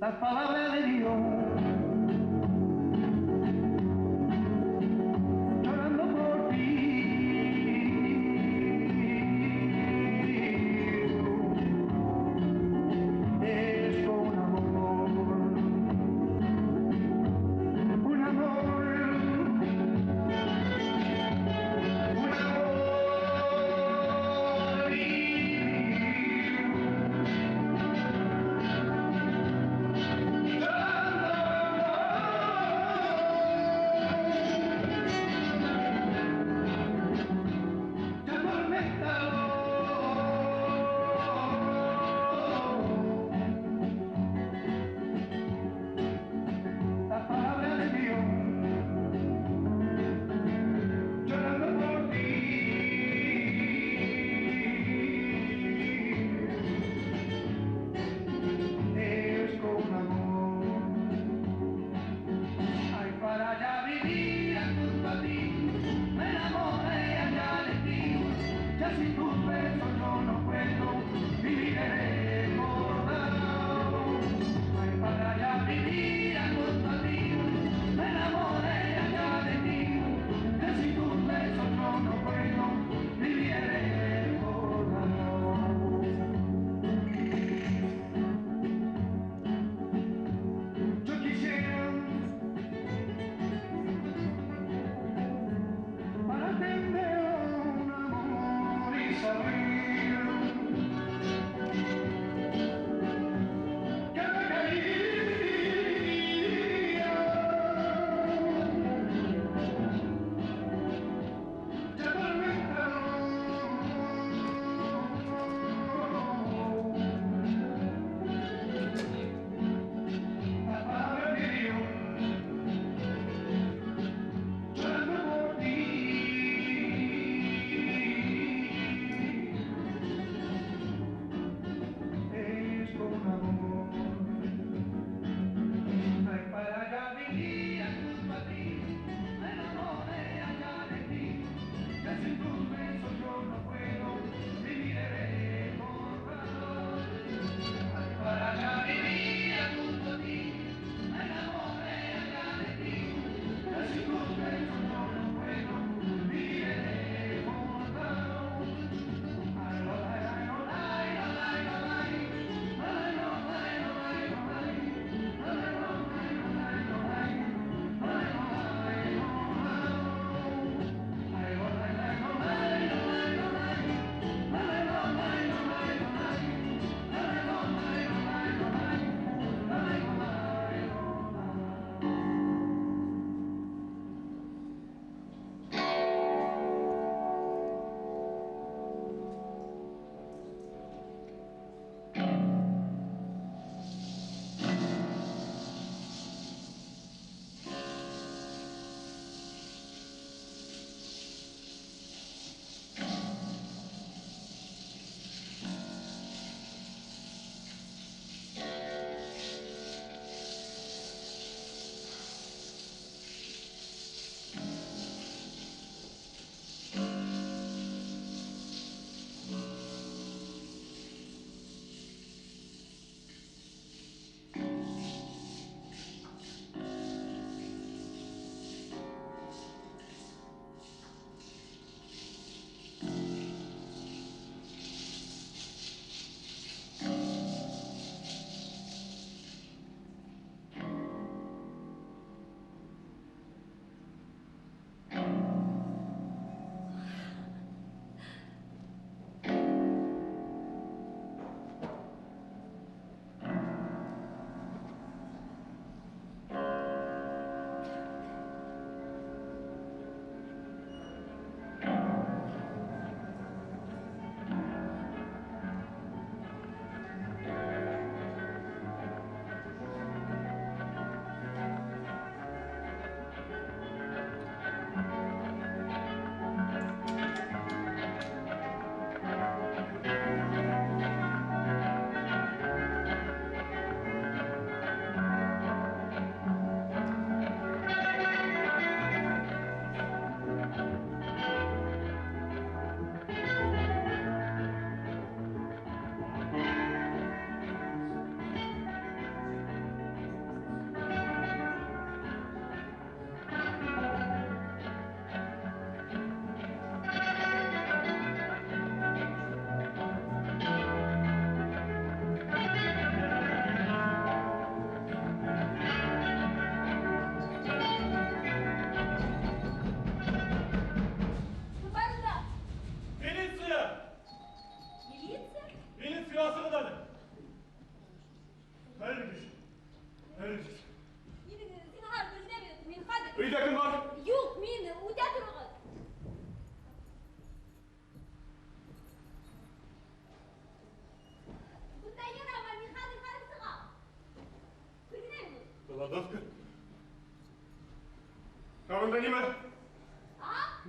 Las palabras de Dios. Llorando por ti. Es un amor, un amor, un amor mío.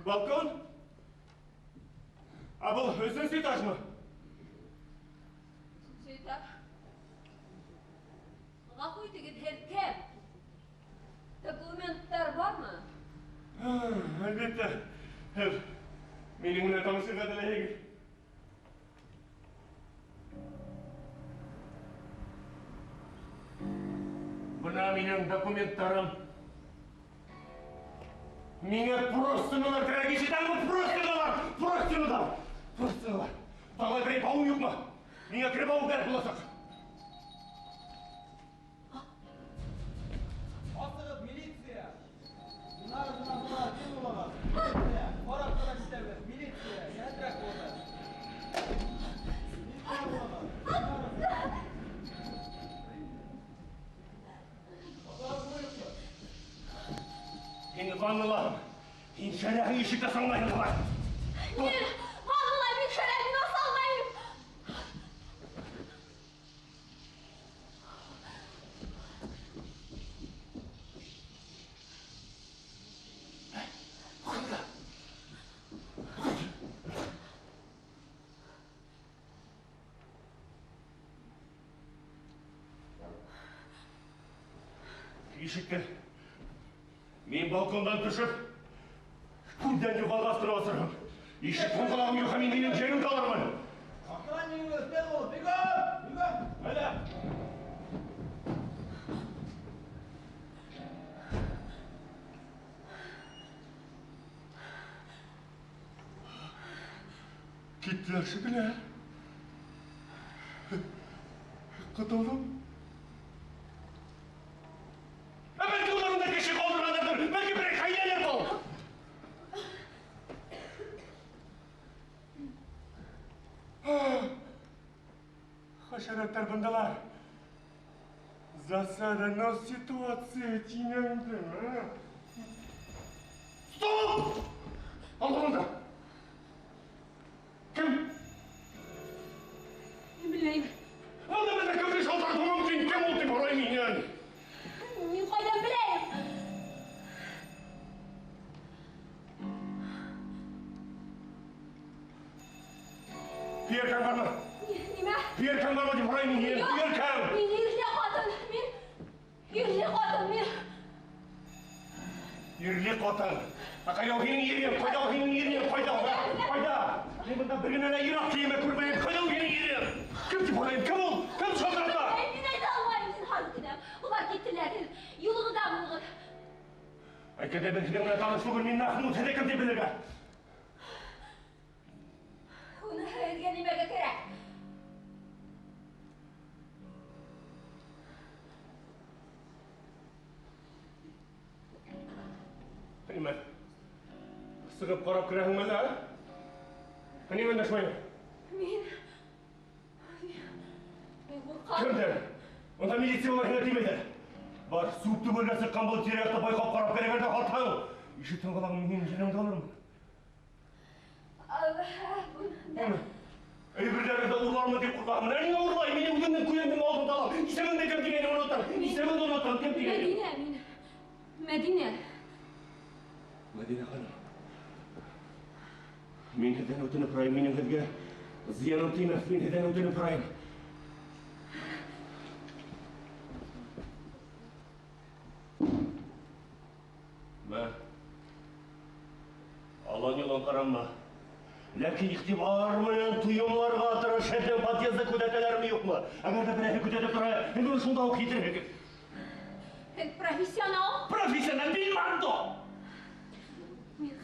Балкон? Ә был өсөнсө этажмы? Өсөнсө этаж. Ғәфү итегеҙ, һеҙ кем? Документтар бармы? Әлбиттә. Һеҙ минең менән танышырға теләйһегеҙ. Бына минең документтарым. Миңә простынялар кәрәк, ишетәңме? Простынялар! Простынялар! Простынялар! Тағы берәй бауың юҡмы? Миңә кереп алыу кәрәк буласаҡ. Асығыҙ, милиция! Бына, кем булағыҙ? Милиция! Ҡарап тора китәбеҙ. Милиция! Йәһәтерәк булығыҙ. Милиция булығыҙ. Һин ванналаһың. Һин шәрәһең ишектә саңлайһың былай. Мин ваннала бик шәрә, мин аса алмайым. Ишекте мин балкондан төшөп, күҙҙән юғалғас тора асырһың. Ишек ҡуңғырағым юҡ, мин һинең ереңде алырмын. Охраннигыбыҙ, тиҙ бул, бегом, бегом. Әйҙә. Киттеләр шикелле. Ҡотолдом. Ә бәлки улар унда кеше ҡалдырғандарҙыр, бәлки берәй хәйләләр был. Хәшәрәттәр бындалар. Засада, но ситуация тинәңде, а? Стоп! Алдығында. Кем? Мин белмәйем. Анда беҙҙә кемдер шалтыратыуы мөмкин. Кем ул тип һорайым һинән. Мин ҡайҙан беләйем? Һөйәркәң бармы? Нимә? Һөйәркәң бармы тип һорайым һинән. Юҡ. Һөйәркәң. Мин ирле ҡатын. Мин ирле ҡатын. Мин Ирле ҡатын. Ә ҡайҙа ул һинең ирең? Ҡайҙа ул һинең ирең? Ҡайҙа ул? Ҡайҙа? Мин бында бер генә лә ир-ат кейеме күрмәйем. Ҡайҙа ул һинең ирең? Кем тип һорайым? Кем ул? Кем шалтырата? Мин әйтә алмайым, зинһар үтенәм. Улар киттеләр. Юлығыҙҙа булығыҙ. Әйткәндә беҙ һинең менән таныш түгел. Мин Мәхмүт, һеҙҙе кем тип белергә? Уны һеҙгә нимәгә кәрәк? Нимә? Сығып ҡарап керәһеңме әллә, ә? Нимә өндәшмәйһең? Мин ҡурҡам. Кемдән? Унда милиция улар һиңә тимәйҙәр. Бар, сүп түбәгә сыҡҡан был тирә-яҡты байҡап ҡарап кәрәк әле, һатһаң. Ишеттең ҡолағың, мин ереңде алырмын. Нимә? Әйберҙәреңде урлармын тип ҡурҡаһың. Ә ниңә урлай? Мин үҙемдең күҙемдең алдында алам. Исемеңде кем тигәнен онотам. Исемеңде онотам, кем тигәнен. Мәҙинә, мин. Мәҙинә. Мәҙинә ханым. Мин һеҙҙән үтенеп һорайым, минең һеҙгә зыяным теймәҫ, мин һеҙҙән үтенеп һорайым. Мә. Алан йолан ҡаранма. Ләкин иғтибар менән тойомларға тырыш, һеҙҙең подъезды күҙәтәләрме, юҡмы? Әгәр ҙә берәйһе күҙәтеп тора, һин уны шунда уҡ китерһегеҙ. Һеҙ профессионал? Профессионал Бильмандо!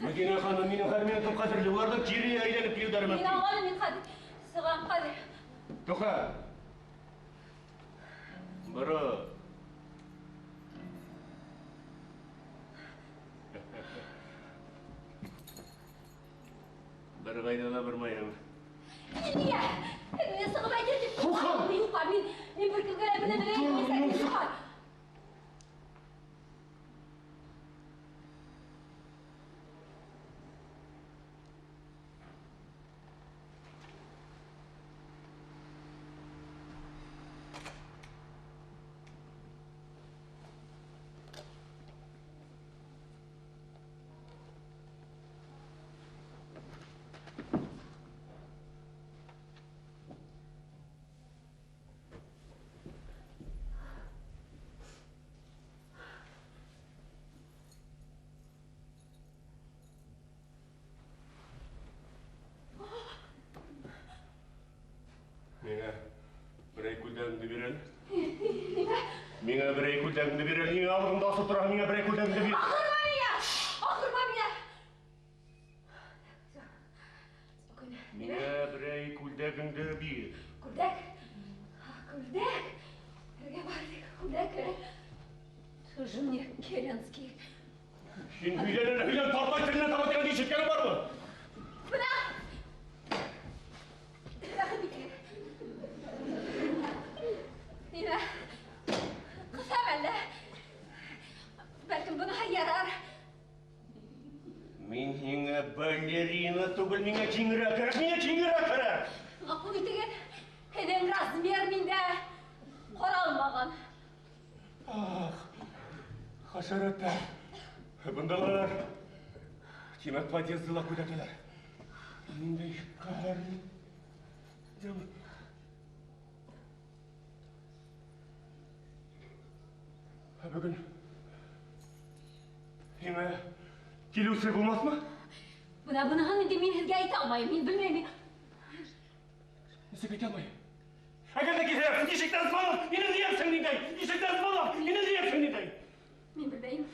Мәҙинә ханым, минең һәр минутым ҡәҙерле, уларҙың кире әйләнеп килеүҙәре Мин мөмкин. аңланым, мин хәҙер сығам хәҙер. Туҡта. Бро. Бер ҡайҙа ла бармайым. Ниңә? Мин сығып әйтер тип Туҡта. ҡурҡам. Юҡ, мин бер кемгә лә бер нәмә лә әйтмәйем. Керенский. Һин һөйләнә, һөйлән, тартай теленә таба тигәнде ишеткәнең бармы? Бына! Рәхим итегеҙ. Нимә? Ҡыҫам әллә? Бәлкем быныһы ярар. Мин һиңә балерина түгел, миңә киңерәк кәрәк, миңә киңерәк кәрәк. Ғәфү итегеҙ. Һеҙҙең размер миндә ҡаралмаған. Ах, хәшәрәттәр. Бындалар. Тимәк, подъезды ла күҙәтәләр. Ниндәй ҡәһәрле. Ә бөгөн һиңә килеүсе булмаҫмы? Бына быныһын инде мин һеҙгә әйтә алмайым. Мин белмәйем. Нисек әйтә алмайым? Әгәр ҙә килһә, ишектән звонок, мине эҙләйһең ниндәй? Ишектән звонок, мине эҙләйһең ниндәй? Мин белмәйем.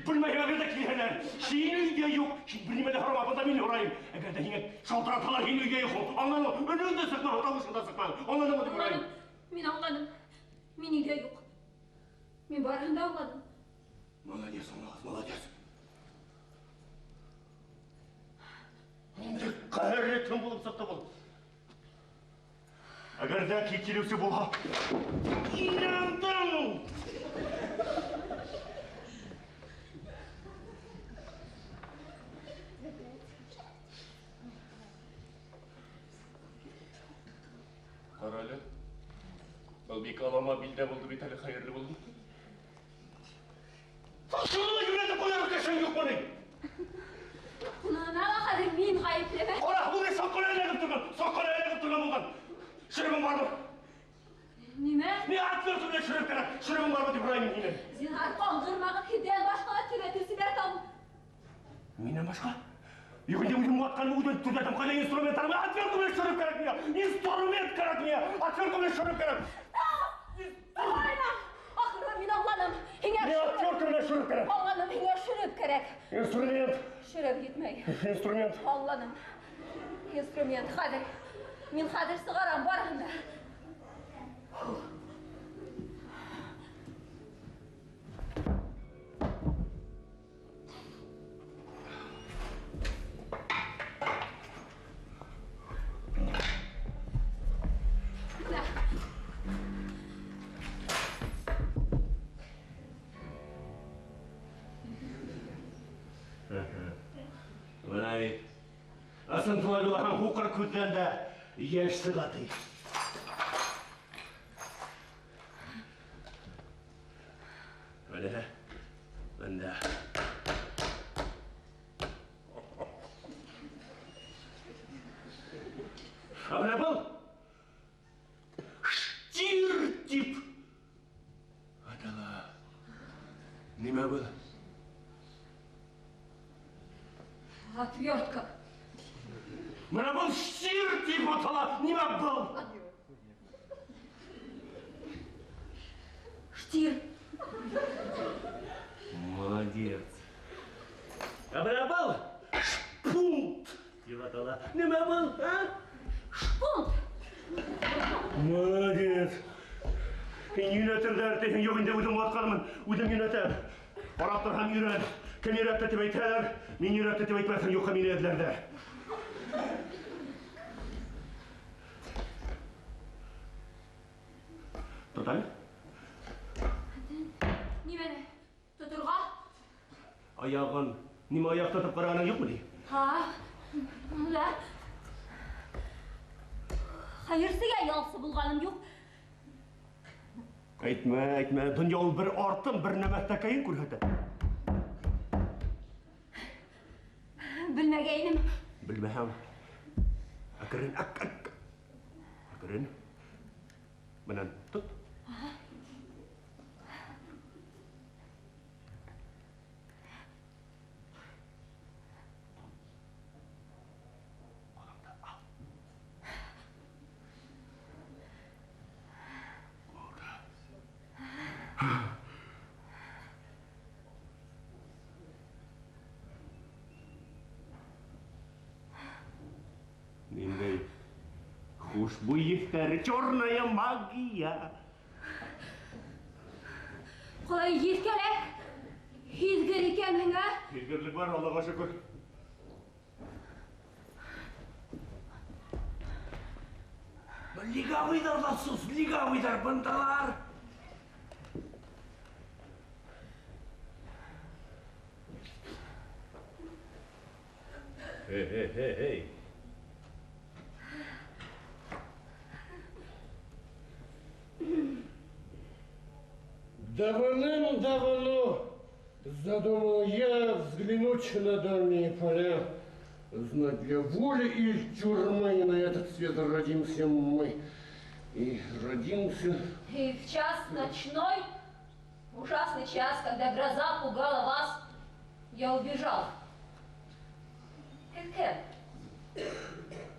Белмәйем, әгәр ҙә килһәләр. Һин өйҙә юҡ, һин бер нимә лә һорама, бында мин һорайым. Әгәр ҙә һиңә шалтыратһалар, һин өйгә юҡ. Аңланыңмы? Өнөң дә сыҡма, тауышың да сыҡма. Аңланыңмы тип һорайым. Аңланым. Мин аңланым. Мин өйҙә юҡ. Мин барыһын да аңланым. Молодец, аңлағыҙ, молодец. Ниндәй ҡәһәрле төн булып сыҡты был. Әгәр ҙә килеүсе булһа, инандым! Ҡара әле. Был бик алама билдә булды бит әле, хәйерле булды. Шуны ла йүнәтеп ҡуярлыҡ кешең юҡмы ни? Унына ла хәҙер мин ғәйеплеме? Ҡара, ул ни саҡ ҡына эләгеп торған, саҡ ҡына эләгеп торған булған. Шөрөбөң бармы? Нимә? Ни отвертка менән шөрөп кәрәк? Шөрөбөң бармы тип һорайым мин һинән. Зинһар, ҡаңғырмағыҙ, һеҙҙән башҡа ла төҙәтеүселәр табып. Минән башҡа? Юҡ, инде үҙем ватҡанымы үҙем төҙәтәм. Ҡайҙа инструменттарым? Отвертка менән шөрөп кәрәк миңә. Инструмент кәрәк миңә. Отвертка менән шөрөп кәрәк. Ахырҙа мин аңланым. Һиңә Миңә отвертка менән шөрөп кәрәк. Аңланым, һиңә шөрөп кәрәк. Инструмент. Шөрөп етмәй. Инструмент. Аңланым. Инструмент. Хәҙер. Мин хәҙер сығарам барыһын да. Бына бит. Ысын шулай булһаң, һуҡыр күҙҙән дә йәш сыға ти. Бына, бында. Ә бына был штир тип атала. Нимә был? Отвертка. Бына был штир тип атала. Нимә был? Штир. Молодец. Ә бына был шпунт тип атала. Нимә был, а? Шпунт. Молодец. Һин йүнәтерҙәр тиһең, юҡ инде үҙем ватҡанмын, үҙем йүнәтәм. Ҡарап торһаң өйрән. Кем өйрәтте тип әйтәләр, мин өйрәтте тип әйтмәҫһең, юҡһа мине эҙләрҙәр. Тот әле. Нимәне? Тоторға? Аяғын. Нимә аяҡ тотоп ҡарағаның юҡмы ни? Һа. Лә. Хәйерсегә ялсы булғаным юҡ. Әйтмә, әйтмә. Донъя ул бер артын, бер нәмәҫтәкәйен күрһәтә. Белмәгәйнем. Белмәһәң. Әкрен, әк, әк. Әкрен. Менән тот. Ниндәй хушбуй еҫтәре, черная магия. Ҡалай еҫкәлә. Һиҙгер икәнһең, ә? Һиҙгерлек бар, Аллаға шөкөр. Легавыйҙар ҙа сус, легавыйҙар бындалар. Эй, эй, эй, эй. Давным-давно задумал я взглянуть на дальние поля. Знать для воли или тюрьмы на этот свет родимся мы. И родимся. И в час ночной, ужасный час, когда гроза пугала вас, я убежал. Кем?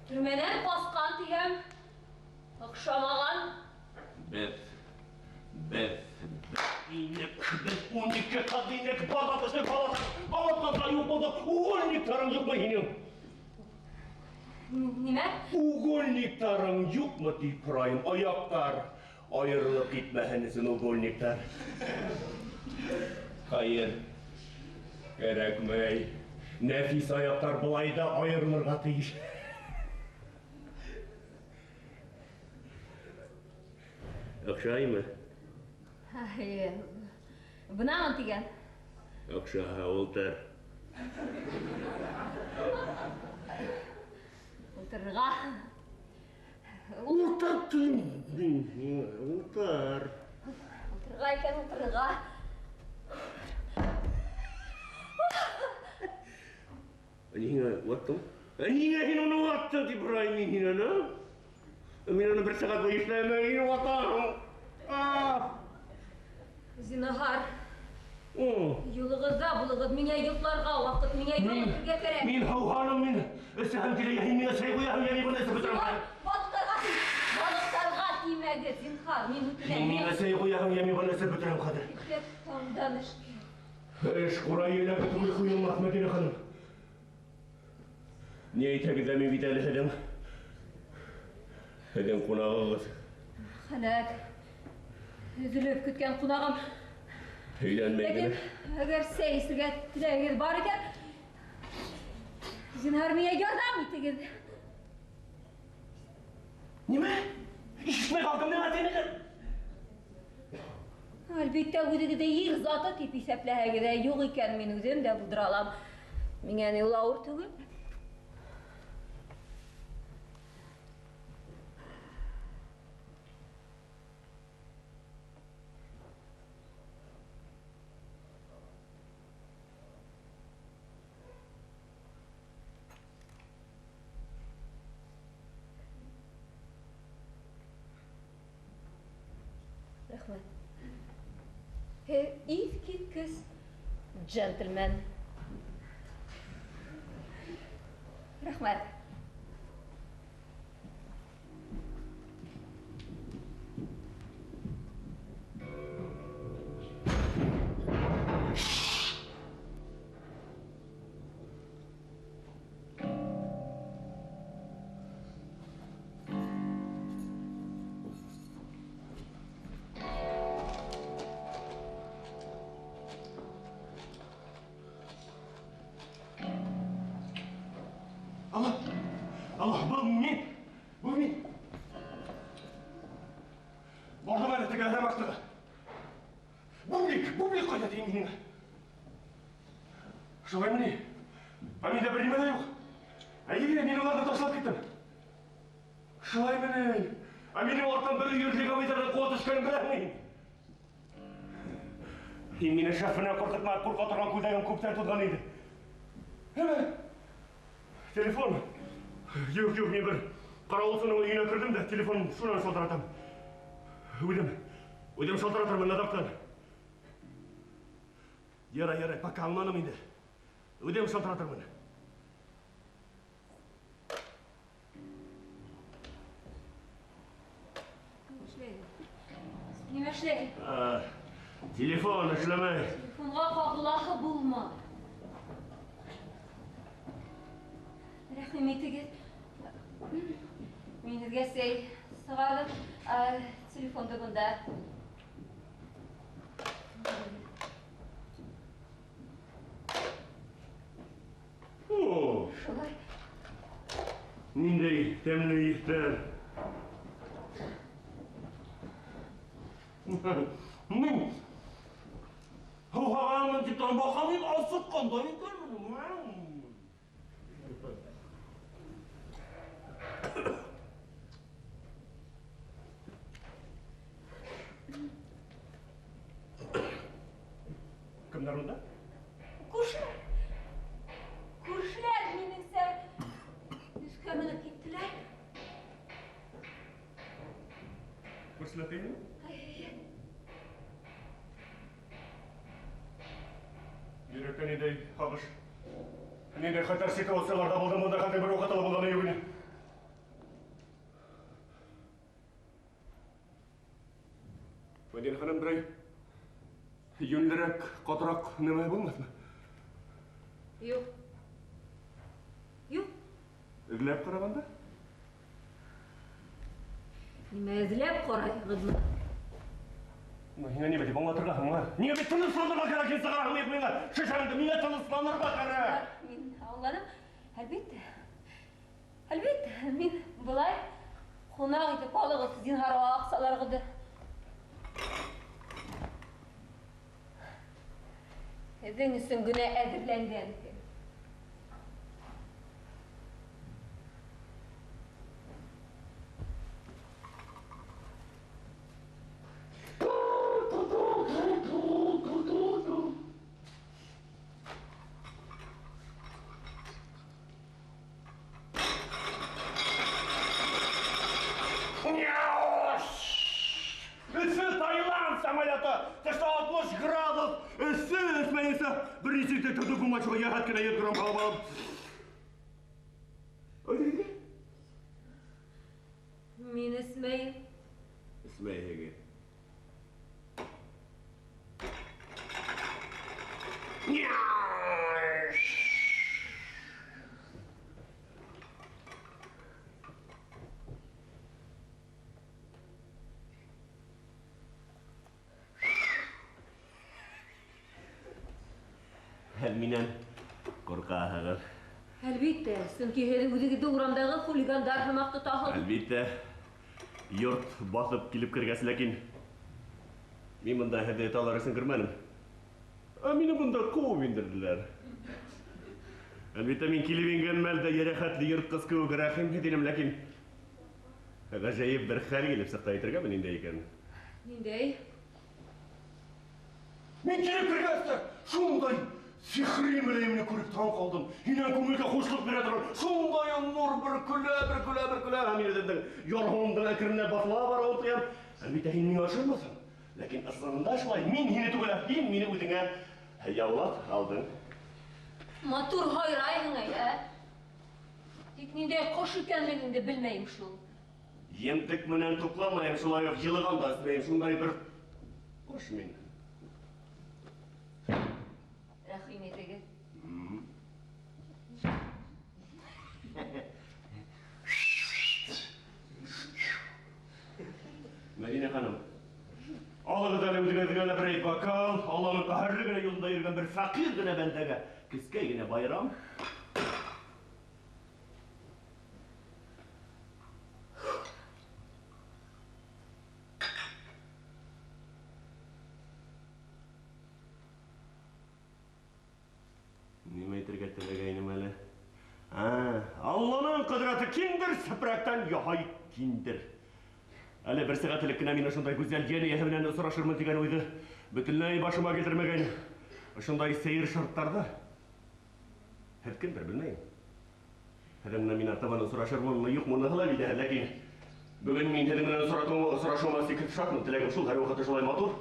Төрмәнән ҡасҡан тиһәм, оҡшамаған. Беҙ, беҙ, инек, беҙ 12 ҡыҙ инек, бала төшлө бала, бала юҡ булды, угольниктарың юҡмы һинең? Нимә? Угольниктарың юҡмы тип һорайым, аяҡтар айырылып китмәһен өсөн угольниктар. Хәйер, кәрәкмәй. Нәфис аяҡтар былай ҙа айырылырға тейеш. Оҡшаймы? Бынамын тигән. Оҡшаһа, ултыр. Ултырырға. Ултыр тим. Ултыр. Ултырырға икән, ултырырға. Ниңә ваттың? Ниңә һин уны ваттың тип һорайым мин һинән, а? Мин уны бер сәғәт буйы эшләмәй, һин ватаһың. Зинһар. Юлығыҙҙа булығыҙ, миңә йоҡларға ваҡыт, миңә ял итергә кәрәк. Мин һыуһаным, мин эсәһем килә, һин миңә сәй ҡуяһың, мин быны эсеп бөтөрәм. Балыҡтарға, балыҡтарға тимәгеҙ, зинһар, мин үтенәм. Һин миңә сәй ҡуяһың, мин быны эсеп бөтөрәм хәҙер. Ипләп таңдан эшкә. Эш ҡурайы эләгеп түгел ҡуйылмаҫ, Мәҙинә ханым. Ни әйтһәгеҙ ҙә мин бит әле һеҙҙең ҡунағығыҙ. Хәләк, өҙөлөп көткән ҡунағым. Һөйләнмәй Ләкин генә. әгәр сәй эсергә теләгегеҙ бар икән, зинһар миңә ярҙам итегеҙ. Нимә? Ишетмәй ҡалдым, нимә тинегеҙ? Әлбиттә, үҙегеҙҙе ир заты тип иҫәпләһәгеҙ ҙә, юҡ икән, мин үҙем дә булдыра алам. Миңә ни ул ауыр түгел. Рәхмәт. Иҫ киткес джентльмен. Рәхмәт. Алло, алло, был мин, был мин. Барҙым әле теге әҙәм аҡтығы. Бублик, бублик ҡайҙа тием мин һиңә. Шулаймы ни? Ә миндә бер нимә лә юҡ. Әйе, мин уларҙы ташлап киттем. Шулаймы ни? Ә минең арттан бер өйөр легавыйҙарҙың ҡыуа төшкәнен беләһеңме һин? Һин мине шеф менән ҡурҡытма, ҡурҡа торған күлдәгем күптән туҙған инде. Нимә? Телефон. Юҡ, юҡ, мин бер ҡарауылсының өйөнә керҙем дә, телефон шунан шылтыратам. Үҙем, үҙем шылтыратырмын надаҡтан. Ярай, ярай, пока аңланым инде. Үҙем шылтыратырмын. Нимә эшләй? Телефон эшләмәй. Телефонға ҡағылаһы булма. Рәхим итегеҙ. Мин һеҙгә сәй сығарҙым. Телефонды бында. шулай. Ниндәй тәмле еҫтәр. Мин һыуһағанмын тип торам, баҡһам, мин асыҡҡан да икәнмен. Кемдәр унда? Күршеләр. Күршеләр минеңсә өҫкә менеп киттеләр. Күршеләр тейме? Йөрәккә ниндәй һағыш, ниндәй хәтәр ситуацияларҙа булдым, бындай хәлдең бер ваҡытта ла булғаны юҡ ине. Мәдинә ханым, берәй йүнлерәк, ҡатыраҡ нәмә булмаҫмы? Юҡ. Юҡ. Эҙләп ҡарағанда? Нимә эҙләп ҡарайһығыҙмы? Миңә нимә тип аңлатырға һуң, а? Ниңә бит тынысланырға кәрәк, һин сығараһың бит миңә шешәңде, миңә тынысланырға кәрәк. Мин аңланым. Әлбиттә. Әлбиттә, мин былай ҡунаҡ итеп алығыҙ, зинһар, аҡсаларығыҙҙы. Һеҙҙең өсөн генә әҙерләнгән икән. Өфө, Таиланд самолеты! Тышта 60 градус! Эҫе, эсмәйенсә бер нисек тә тотоп булмай, йәһәт кенә йөҙ грамм һалып алып. Әйҙә. Мин эсмәйем. Эсмәйһегеҙ. Һәм минән ҡурҡаһығыҙ. Әлбиттә, сөнки һеҙ үҙегеҙҙе урамдағы хулигандар һымаҡ тотаһығыҙ. Әлбиттә, йорт баҫып килеп кергәс, ләкин мин бында һеҙҙе талар өсөн кермәнем. Ә мине бында ҡыуып индерҙеләр. Әлбиттә, мин килеп ингән мәлдә йәрәхәтле йыртҡыс кеүек рәхимһеҙ инем, ләкин ғәжәйеп бер хәл килеп сыҡты, әйтергәме ниндәй икән? Ниндәй? Мин килеп кергәс тә шундай сихри мөләйемне күреп таң ҡалдым. Һинән күңелгә хушлыҡ бирә торған шундай нур бер көлә, бер көлә, бер көлә. Һәм мин үҙемдең ярһыуымдың әкренләп баҫыла барыуын тоям. Әлбиттә, һин миңә ышанмаҫһың. Ләкин ысынында шулай, мин һине түгел, ә һин мине үҙеңә яулап алдың. Матур һайрайһың, әй, ә? Тик ниндәй ҡош икәнлегеңде белмәйем шул. Емтек менән туҡланмайым, шулай уҡ йылыған да эсмәйем, шундай бер ҡош мин. Рәхим итегеҙ. Мәҙинә ханым, алығыҙ әле үҙегеҙгә лә берәй бокал, Алланың ҡәһәрле генә юлында йөрөгән бер фәҡир генә бәндәгә кескәй генә байрам. Нимә әйтергә теләгәйнем әле? Алланың ҡөҙрәте киндер сепрәктән яһай киндер. Әле бер сәғәт элек кенә мин ошондай гүзәл йән эйәһе менән осрашырмын тигән уйҙы бөтөнләй башыма килтермәгәйнем. Ошондай сәйер шарттарҙа һеҙ кемдер белмәйем. Һеҙҙең менән мин артабан осрашырмынмы, юҡмы, уныһы ла билдәһеҙ, ләкин бөгөн мин һеҙҙең менән осрашыуыма сикһеҙ шатмын. Теләгем шул, һәр ваҡытта шулай матур,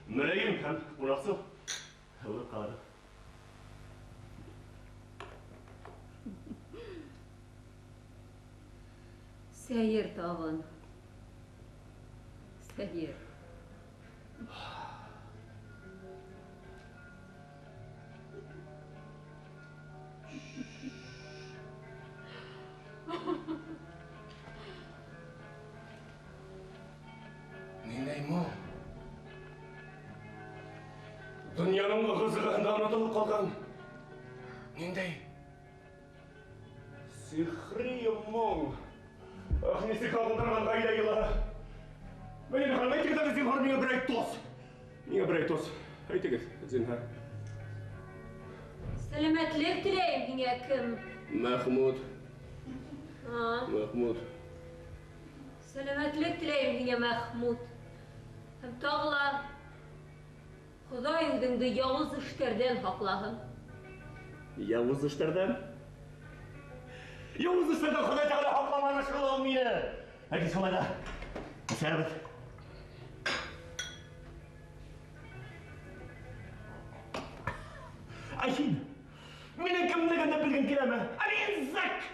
мөләйем һәм ҡунаҡсыл булып ҡалығыҙ. Сәйер тағын. Сәйер. Ниндәй моң? Донъяның ығы-зығыһында онотолоп ҡалған. Ниндәй Сихри моң. Ах, нисек һагындырган гаилә елы. Мәдинә ханым, әйтегез әле, зинһар, миңа берәй тост. Миңа берәй тост. Әйтегез, зинһар. Сәламәтлек теләйем һиңә, кем? Мәхмүт. А? Мәхмүт. Сәламәтлек теләйем һиңә, Мәхмүт. Һәм тагы ла Ходай үҙеңде яуыз эштәрҙән һаҡлаһын. Яуыз эштәрҙән? Яуыз эштәрҙән Хоҙай Тәғәлә һаҡламаны шул ул мине. Әйтегеҙ шулай ҙа. Эсәбеҙ. Ә һин минең кемлегемде белгең киләме? Ә мин зэк!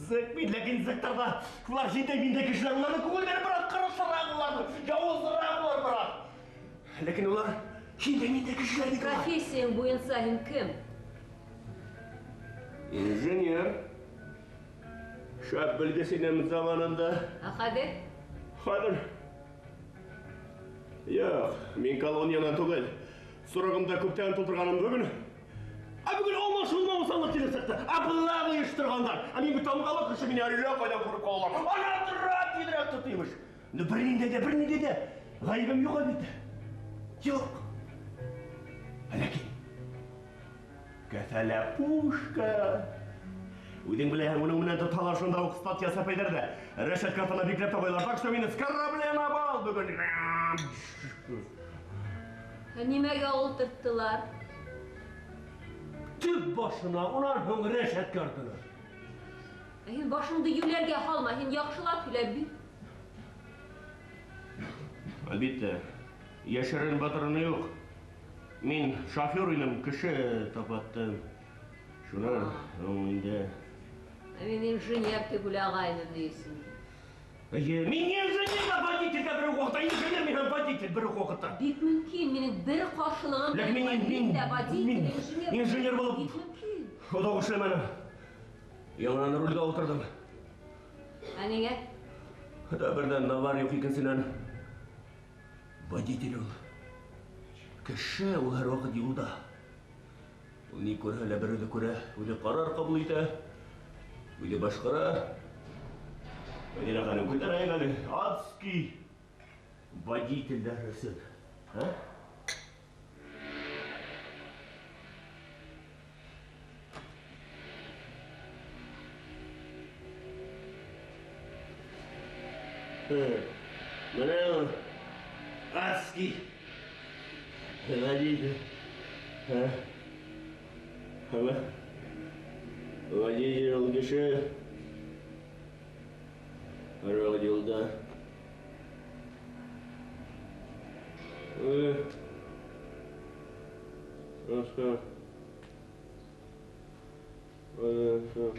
Зэк мин, ләкин зэктарҙа улар һиндәй миндәй кешеләр, уларҙың күңелдәре бераҙ ҡырыҫыраҡ уларҙың, яуызыраҡ улар бераҙ. Ләкин улар һиндәй миндәй кешеләр бит улар. Профессияң буйынса һин кем? Инженер. Шәп белгес инем заманында. Ә хәҙер? Хәҙер. Юҡ, мин колониянан түгел. Срогымды күптән тултырғаным бөгөн. Ә бөгөн алмашылмаусанлыҡ килеп сыҡты. Облава ойошторғандар. Ә мин бит тамғалы кеше, мине әллә ҡайҙан күреп ҡалалар. Ана тора, тиҙерәк тот, имеш. Ну, бер ниндәй ҙә, бер ниндәй ҙә ғәйебем юҡ әлбиттә. Юҡ. Ләкин кеҫәлә пушка. Үҙең беләһең, уның менән тоталар шунда уҡ статья ясап әйҙәр ҙә. Рәшәткә артына бикләп тә ҡуялар. Так что мине с корабля на бал бөгөн. Ә нимәгә ултырттылар? Төп башына, унан һуң рәшәткә артына. Ә һин башыңды йүләргә һалма, һин яҡшылап һөйләп бир. Әлбиттә, йәшерен батырыны юҡ. Мин шофер инем, кеше тапаттым. Шунан һуң инде. Ә мин инженер тип уйлағайным тейһең. Эйе, мин инженер ҙә водитель дә бер үк ваҡытта, инженер мин һәм водитель бер үк ваҡытта. Бик мөмкин, минең бер ҡаршылығым Ләкин водитель дә, водитель, мин инженер. инженер булып Бик мөмкин. оҙаҡ эшләмәнем. Яңынан рулгә ултырҙым. Ә ниңә? Да, берҙән навар юҡ, икенсенән водитель ул. Кеше ул һәр ваҡыт юлда. Ул ни күрһә лә бер үҙе күрә, үҙе ҡарар ҡабул итә, үҙе башҡара. Мәдинә ханым, күтәрәйек әле. Адский водителдәр өсөн. Ә? Бына ул адский водитель. Ә? Һәм водитель ул кеше һәр ваҡыт юлда. Ошо. Ошо.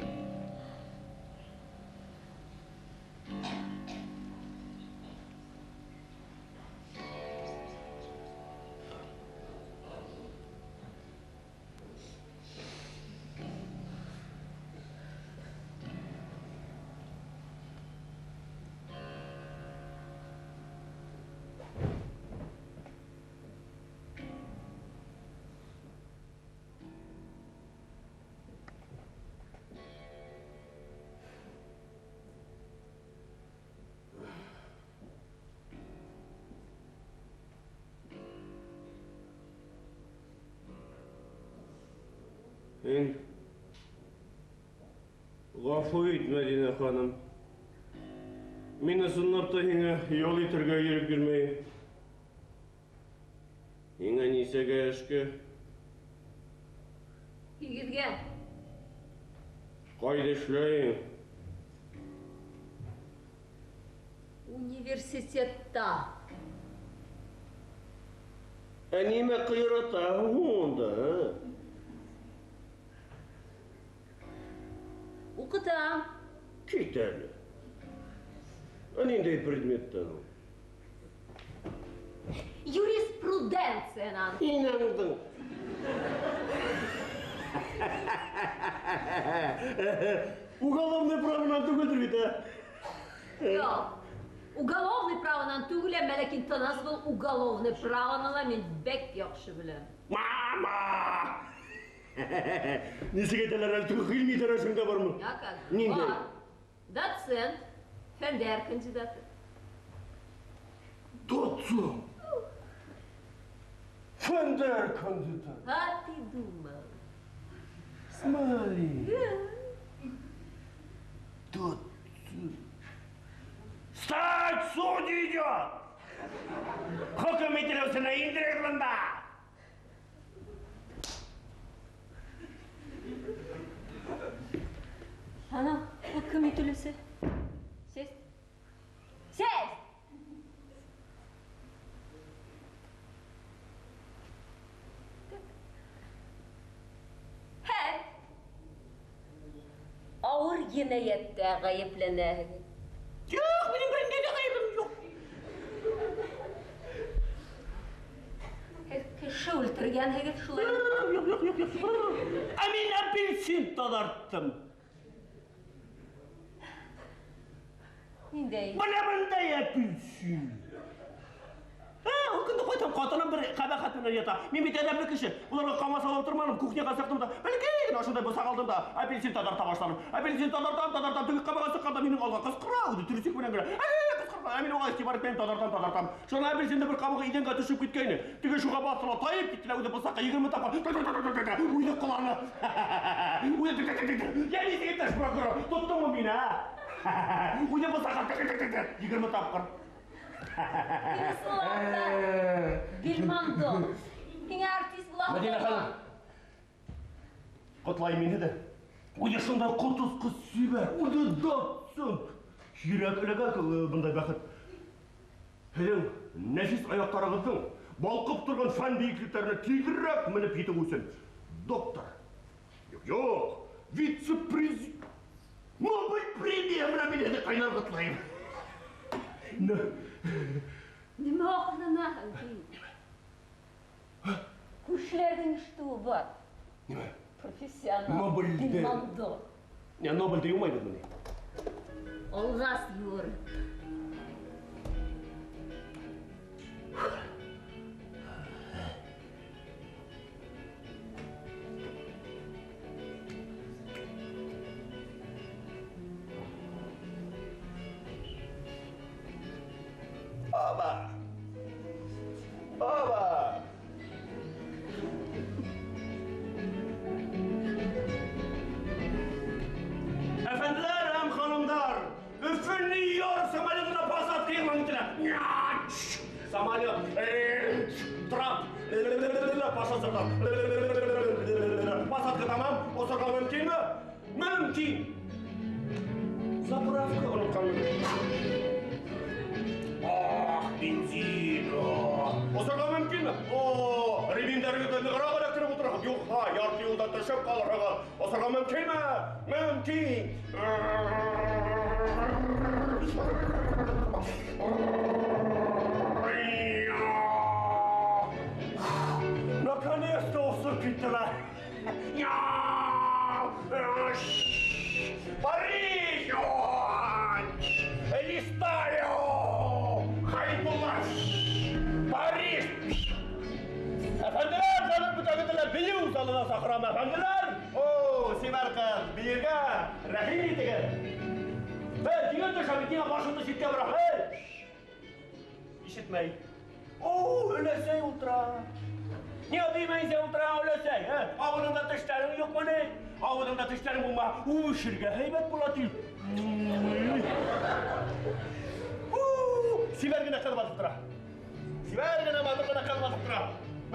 Һин ғәфү ит, Мәдинә ханым. Мин ысынлап та һиңә ял итергә ирек бирмәйем. Һиңә нисәгә эшкә? Һигеҙгә. Ҡайҙа эшләйем? Университетта. Ә нимә ҡыйрата унда, ә? Уҡытам. Кит әле. Ә ниндәй предметтан ул? Юриспруденциянан. Инәңдең. Уголовный правонан түгелдер бит, ә? Юҡ. Уголовный правонан түгел, әммә ләкин тыныс бул, уголовный правоны ла мин бик яҡшы беләм. Мама! Нисек әйтәләр әле, теге ғилми дәрәжәң дә бармы? Ниндәй? Бар. Доцент, фәндәр кандидаты. Доцент? Фәндәр кандидаты? А ты думал? Смотри. Доцент. Встать, судья идет! Хөкөм ителеүсене индерегеҙ бында! Ана, хөкөм ителеүсе. Сесть. Сесть! Һәм ауыр енәйәттә ғәйепләнәһегеҙ. Юҡ, минең берендә лә ғәйебем юҡ. Һеҙ кеше үлтергәнһегеҙ шулай. Юҡ, юҡ, юҡ, юҡ. Ә мин апельсин таҙарттым. Ниндәй? Бына бындай апельсин. Ул көндө ҡайтам, ҡатыным бер ҡәбәхәт менән ята. Мин бит әҙәпле кеше. Уларға ҡамасаулап торманым, кухняға сыҡтым да, бәләкәй генә ошондай бысаҡ алдым да, апельсин таҙарта башланым. Апельсин таҙартам, таҙартам, теге ҡабаға сыҡҡанда минең алға ҡысҡыра, үҙе трусик менән генә. Ҡысҡыра, ә мин уға иғтибар итмәйем, таҙартам, таҙартам. Шунан апельсиндең бер ҡабығы иҙәнгә төшөп киткәйне. Теге шуға баҫты ла, тайып китте лә, үҙе бысаҡҡа 20 тапҡыр. Үҙе ҡоланы. Үҙе тик-тик-тик-тик. Йә, нисек иптәш прокурор, тоттоңмо мине, ә? Үҙе бысаҡҡа тик-тик-тик-тик, 20 тапҡыр. Бельмондо. Һиңә артист була. Мәдинә ханым. Ҡотлайым мине дә. Үҙе шундай ҡотосҡос сибәр, үҙе доцент. Һирәк эләгә бындай бәхет. Һеҙҙең нәфис аяҡтарығыҙҙың балҡып торған фән бейеклектәренә тиҙерәк менеп етеү өсөн доктор. Юҡ, юҡ, вице-президент. Нобель премия менән мин һеҙҙе ҡайнар ҡотлайым. Нимә аҡылланаһың һин? Күршеләрҙең ишетеүе бар. Нимә? Профессионал. Нобелде. Бельмондо. Я Нобелде юмайбыҙмы ни? Алғас юрып. Оба! Оба! Әфәнделәр һәм ханымдар, Өфө Нью-Йорк самолетына посадка иғлан ителә. Самолет, трап, посадка. Посадка тамам, осорға мөмкинме? Мөмкин. Заправка онотҡанмын. Ах, бензин. Осорға мөмкинме? О, ремендәрегеҙҙе нығыраҡ эләктереп ултыраһығыҙ. Юҡһа, ярты юлда төшөп ҡалырһығыҙ. Осорға мөмкинме? Мөмкин. Наконец-то осоп киттеләр. Париж! Листаю! Хайбулла! Париж! Әфәнделәр, хәҙер бөтәгеҙҙе лә бейеү залына саҡырам, әфәнделәр! О, сибәр ҡыҙ, бейергә рәхим итегеҙ! Бер, еңел төшә бит, ниңә башыңды ситкә бораһың, эй? Ишетмәй. О, өләсәй ултыра. Ниңә беймәйенсә ултыра, өләсәй, ә? Ауыҙыңда тештәрең юҡмы ни? Ауыҙыңда тештәрең булмаһа, үбешергә һәйбәт була ти. Сибәр генә ҡыҙ баҫып тора. Сибәр генә матур ғына ҡыҙ баҫып тора.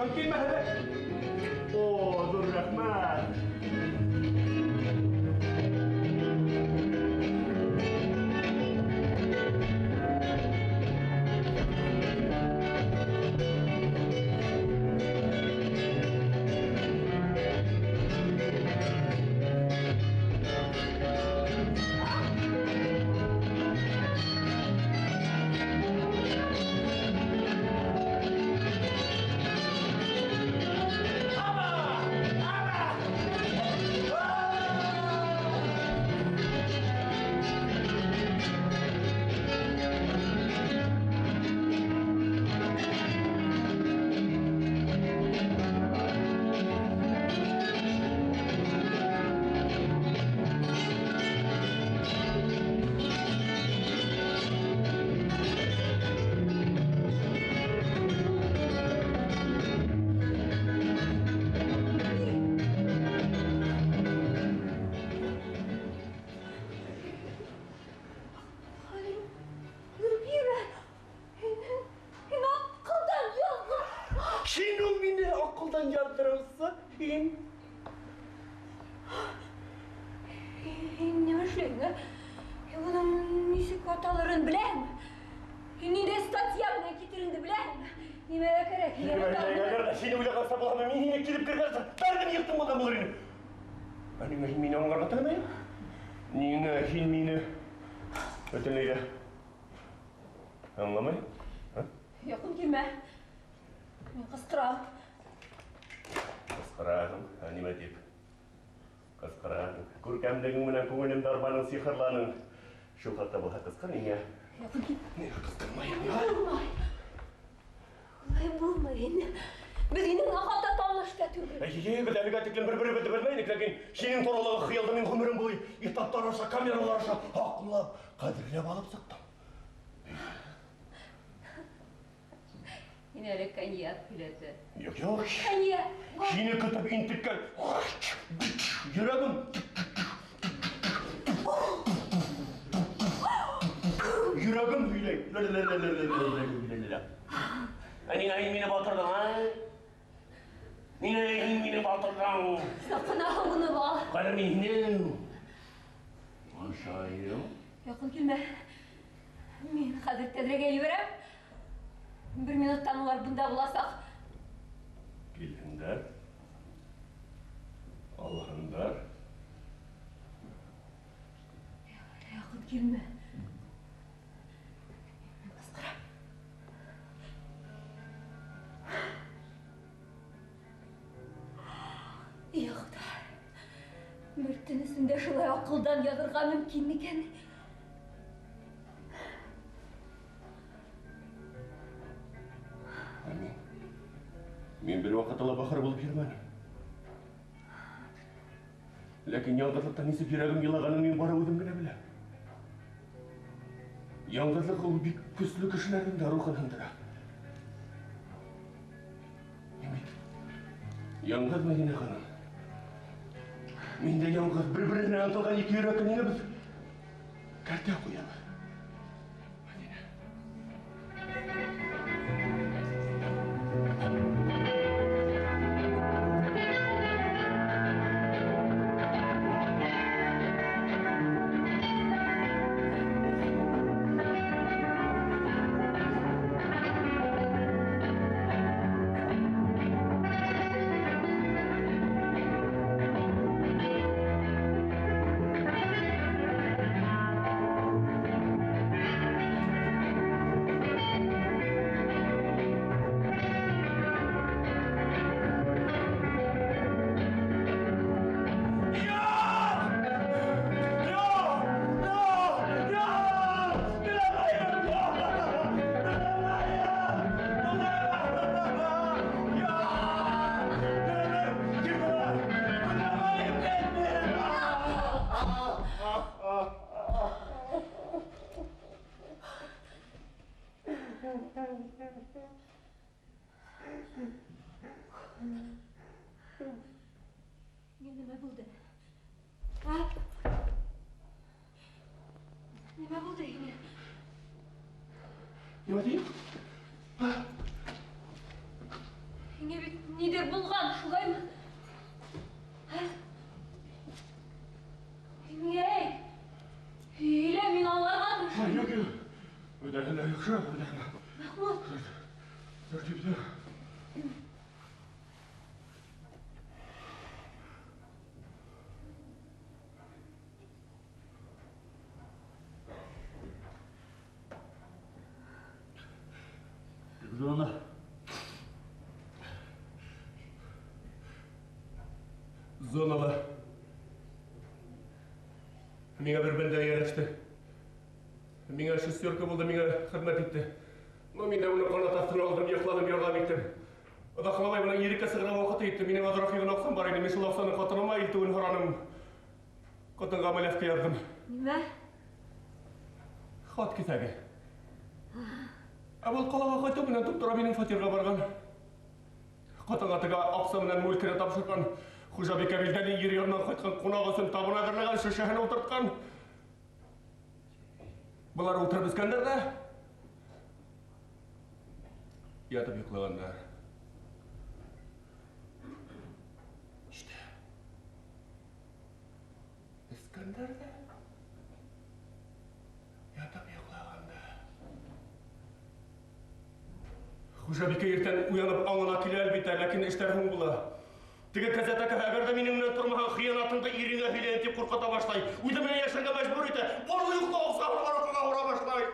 Мөмкинме һеҙгә? О, ҙур рәхмәт. Aba! Aba! Син? Һин нимә эшләйһең, ә? Һин уның нисек аталырын беләһеңме? Һин ниндәй статья менән китереңде беләһеңме? Нимәгә кәрәк? Әгәр дә һине уйлағанса булһам, мин һине килеп кергәнсе бәрҙем йыҡтым булған булыр инем. Ә ниңә һин мине аңларға теләмәйһең? Ниңә һин мине бөтөнләй ҙә аңламайһың? А? Яҡын килмә. Мин ҡысҡырам. Ҡысҡыраһың, ә нимә тип? Ҡысҡыраһың. Күркәмлегең менән күңелемде арбаның, сихырланың. Шул хаҡта булһа ҡысҡыр, ниңә? Яҡын кил. Ниңә ҡысҡырмайһың? Булмай. Улай булмай инде. Беҙ һинең хатта таныш та түгел. Әйе, беҙ әлегә тиклем бер-беребеҙҙе белмәйек, ләкин һинең туралағы хыялды мин ғүмерем буйы этаптар аша, камералар аша һаҡлап, ҡәҙерләп алып сыҡтым. Һин әле коньяк һөйләтә. Юҡ, юҡ. Коньяк. Һине көтөп интеккән йөрәгем. Йөрәгем һөйләй. Ә ниңә һин мине батырҙың, а? Ниңә һин мине батырҙың? Саҡынаһың уны бал. Ҡайҙа мин һине? Ашайым. Яҡын килмә. Мин хәҙер тәҙрәгә ебәрәм. Бер минуттан улар бында буласаҡ. Килһендәр. Алһындар. Яҡын килмә. Мин ҡысҡырам. Юҡ, бер төн эсендә шулай аҡылдан яҙырға мөмкин микән? Мин бер ваҡытта ла бахыр булып йөрөмәнем. Ләкин яңғыҙлыҡтан нисек йөрәгем илағанын мин бары үҙем генә беләм. Яңғыҙлыҡ ул бик көслө кешеләрҙең дә рухын һындыра. Мин бит яңғыҙ, Мәҙинә ханым. Мин дә яңғыҙ, бер-береһенә ынтылған ике йөрәккә ниңә беҙ кәртә ҡуябыҙ? Мәҙинә. Нимә булды? А? Нимә булды һиңә? Нимә тием? Һиңә бит ниҙер булған, шулаймы? А? Һиңә әйт. Һөйлә, мин аңларға тырышам. Юҡ, юҡ. Үҙәһе лә яҡшы, үҙәһе лә. Мәхмүт. Тәртиптә. Зона. Зонала. Миңә бер бәндә эйәләште. Миңә шестерка булды, миңә хеҙмәт итте. Но мин дә уны ҡанат аҫтына алдым, йоҡланым, ярҙам иттем. Оҙаҡламай бының иреккә сығырға ваҡыты етте. Минең аҙыраҡ йыйған аҡсам бар ине. Мин шул аҡсаны ҡатыныма илтеүен һораным. Ҡатынға малявка яҙҙым. Нимә? Хат киҫәге. Ә был ҡалаға ҡайтыу менән туп-тура минең фатирға барған. Ҡатынға теге аҡса менән мүлкенә тапшырған. Хужабикә билдәле ер янынан ҡайтҡан ҡунаҡ өсөн табын әҙерләгән, шешәһен ултыртҡан. Былар ултырып эскәндәр ҙә ятып йоҡлағандар. Киткәндәр ҙә ятып йоҡлағанда. Хужабикә иртән уянып аңына килә әлбиттә, ләкин эштәр һуң була. Теге кәзәтәкә әгәр дә минең менән тормаһаң, хыянатыңды иреңә һөйләйем тип ҡурҡыта башлай. Үҙе менән йәшәргә мәжбүр итә. Барлыҡ йоҡлау сабырлары ура башлай.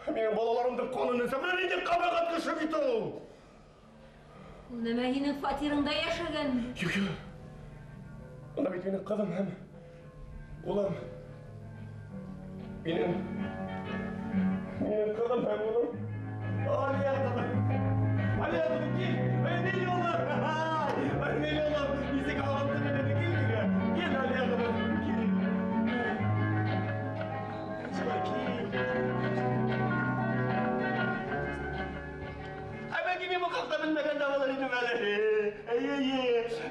Минең балаларымдың ҡанын эсә. Менә ниндәй ҡәбәхәт кеше бит ул. Ул нәмә һинең фатирыңда йәшәгәнме? Юҡ, юҡ. Унда бит минең ҡыҙым һәм улым. Минең ҡыҙым һәм улым. Алия ҡыҙым. Алия ҡыҙым, кил. Мин улым. Мин улым. Нисек алғанды мине, кил, кил. Кил, Алия ҡыҙым, кил. Шулай, кил. Ә бәлки мин был хаҡта белмәгән дә булыр инем әле. Эйе, эйе.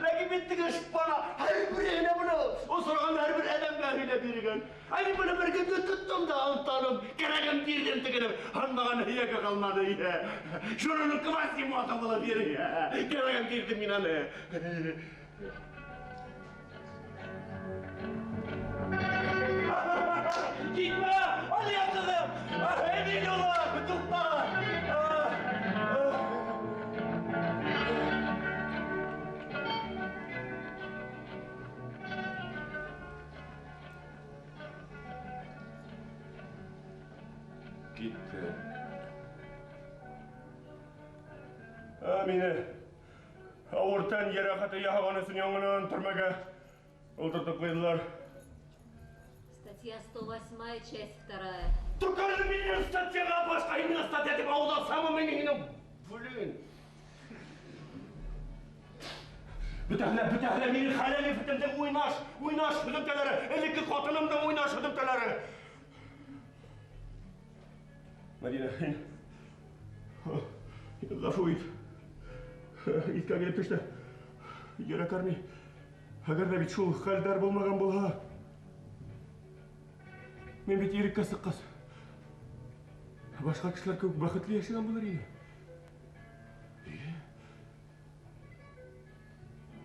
Ләкин бит теге шпана һәр береһенә быны осраған һәр бер әҙәмгә һөйләп йөрөгән. Ә мин быны бер көндө тоттом да онтаным, кәрәген бирҙем тегенең. Һанмаған һөйәге ҡалманы. Шуның Квасимото булып йөрөй. Кәрәген бирҙем мин аны. Китмә, Алия ҡыҙым! Эмиль улым, туҡта! Китте. Мине ауыр тән йәрәхәте яһаған өсөн яңынан төрмәгә ултыртып ҡуйҙылар. Статья 108, часть 2. Только әле минең статьяға башҡа һинең статья тип ауҙарсамы минең һинең? Блин. Бөтәһенә минең хәләл ефетемдең уйнаш һөҙөмтәләре, элекке ҡатынымдың уйнаш һөҙөмтәләре. Мәдинә, һин ғәфү ит. Иҫкә килеп төштө. Йөрәк әрни. Әгәр ҙә бит шул хәлдәр булмаған булһа, мин бит иреккә сыҡҡас, башҡа кешеләр кеүек бәхетле йәшәгән булыр инем.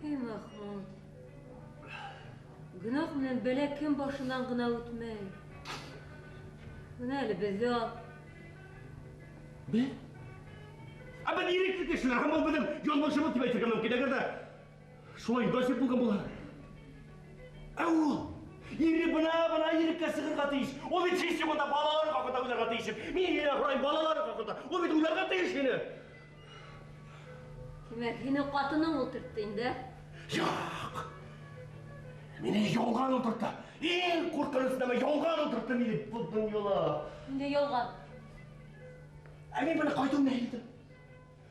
Эй, Махмуд, гонаһ менән бәлә кем башынан ғына үтмәй. Бына әле беҙҙе ал. Беҙ? Ә беҙ ирекле кешеләр, һәм ул беҙҙең яҙмышыбыҙ тип әйтергә мөмкин. Әгәр ҙә шулай насип булған булһа. Ә ул ире бына иреккә сығырға тейеш. Ул бит һис юғында балалары хаҡында уйларға тейеш. Мин һинән һорайым, балалары хаҡында. Ул бит уйларға тейеш һине. Тимәк, һине ҡатының ултыртты инде? Юҡ. Мине ялған ултыртты. Иң ҡурҡыныс нәмә ялған ултыртты мине был донъяла. Ниндәй ялған? Ә мин быны ҡайтыу менән һиҙҙем.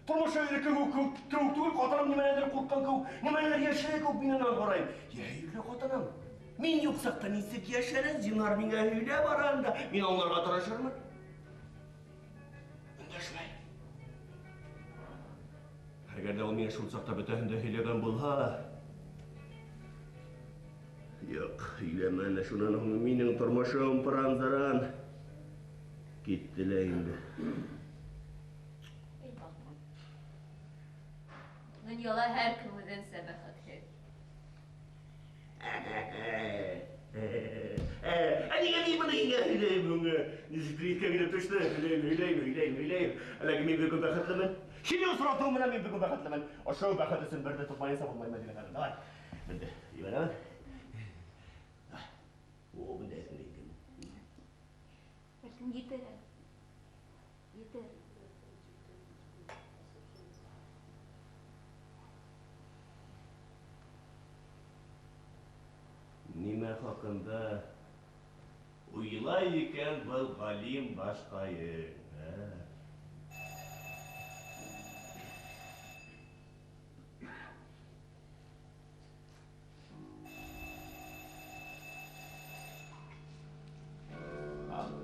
Тормош элекке кеүек түгел, ҡатыным нимәнәндер ҡурҡҡан кеүек, нимәнәлер йәшерә кеүек мин унан ҡарайым. Йә, һөйөклө ҡатыным, мин юҡ саҡта нисек йәшәрен, зинһар миңә һөйлә бараһың да, мин аңларға тырышырмын. Өндәшмәй. Әгәр ҙә ул миңә шул саҡта бөтәһен дә һөйләгән булһа, юҡ, һөйләмәне, шунан һуң минең тормошом пыран-заран китте лә инде. Донъяла һәр кем үҙенсә бәхетле. Ә нигә мин быны һиңә һөйләйем һуң? Нисектер иҫкә килеп төштө. Һөйләйем, һөйләйем, һөйләйем, һөйләйем. Ләкин мин бөгөн бәхетлемен. Һине осратыу менән мин бөгөн бәхетлемен. Ошо бәхет өсөн бер ҙә тотмайынса булмай, Мәдинә ханым. Давай. Бында ебәрәмен. О, бында әҙер икән. Бәлкем етер әле. Етер. Нимә хаҡында уйлай икән был ғалим башҡайы? Алло.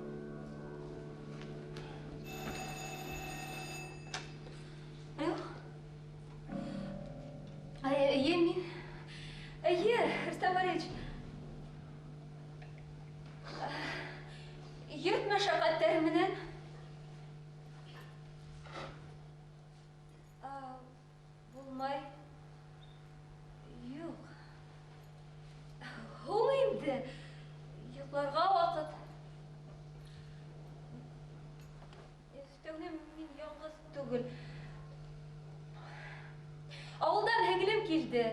Эйе, мин. Эйе, Рөстәм Валерьевич. Йорт мәшәҡәттәре менән. ялгыз түгел. Авылдан һеңлем килде.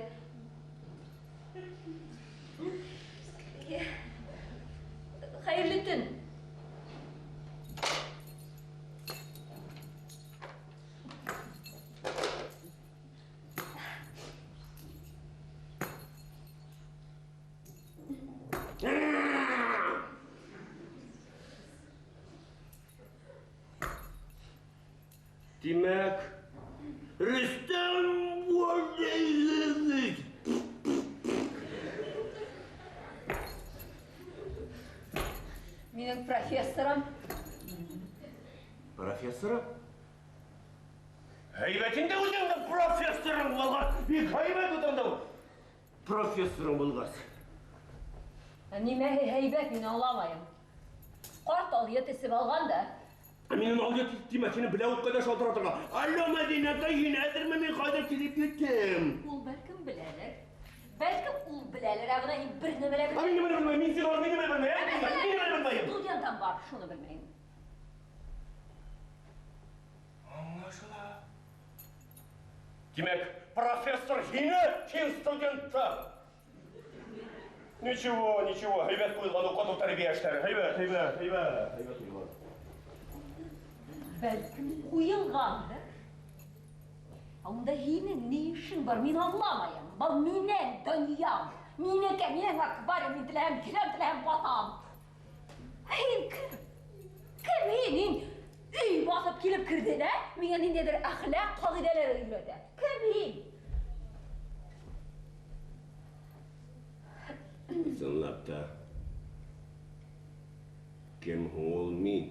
Хәерле төн. Димәк, Рөстәм Вәлиевич. Минең профессорым. Профессоры? Һәйбәт инде үзеңнең профессорың булган. Бик һәйбәт үзеңнең профессорың булган. Нимә һәйбәт, мин аңламайым. Карт алъя төсеп алган да. Минең алъя тимә, сине белә үк кайда шалтыратырга. Алло, Мәдинә, һин әзерме? Мин кайда килеп җиттем? Ул бәлкем беләлер. Бәлкем ул беләлер, ә менә һин бер нәмә дә Ә мин нимә белмәйем, мин сиңа мин нимә белмәйем, мин нимә белмәйем. Студентам бар, шуны белмәйем. Аңлашыла. Димәк, профессор һине, һин студентта. Ничего, ничего, һәйбәт куелган укыту тәрбия эшләре, һәйбәт, һәйбәт, һәйбәт, һәйбәт куелган. Бәлкем куелгандыр. Ә унда һинең ни эшең бар, мин аңламайым. Был минең донъям. Минеке, минең аквариум, мин теләһәм киләм, теләһәм батам. Һин кем? Кем һин? Һин өй басып килеп кердең, ә? Миңа ниндәйдер әхлак кагыйдәләре өйрәтә. Кем һин? Чынлап та. Кем һуң ул мин?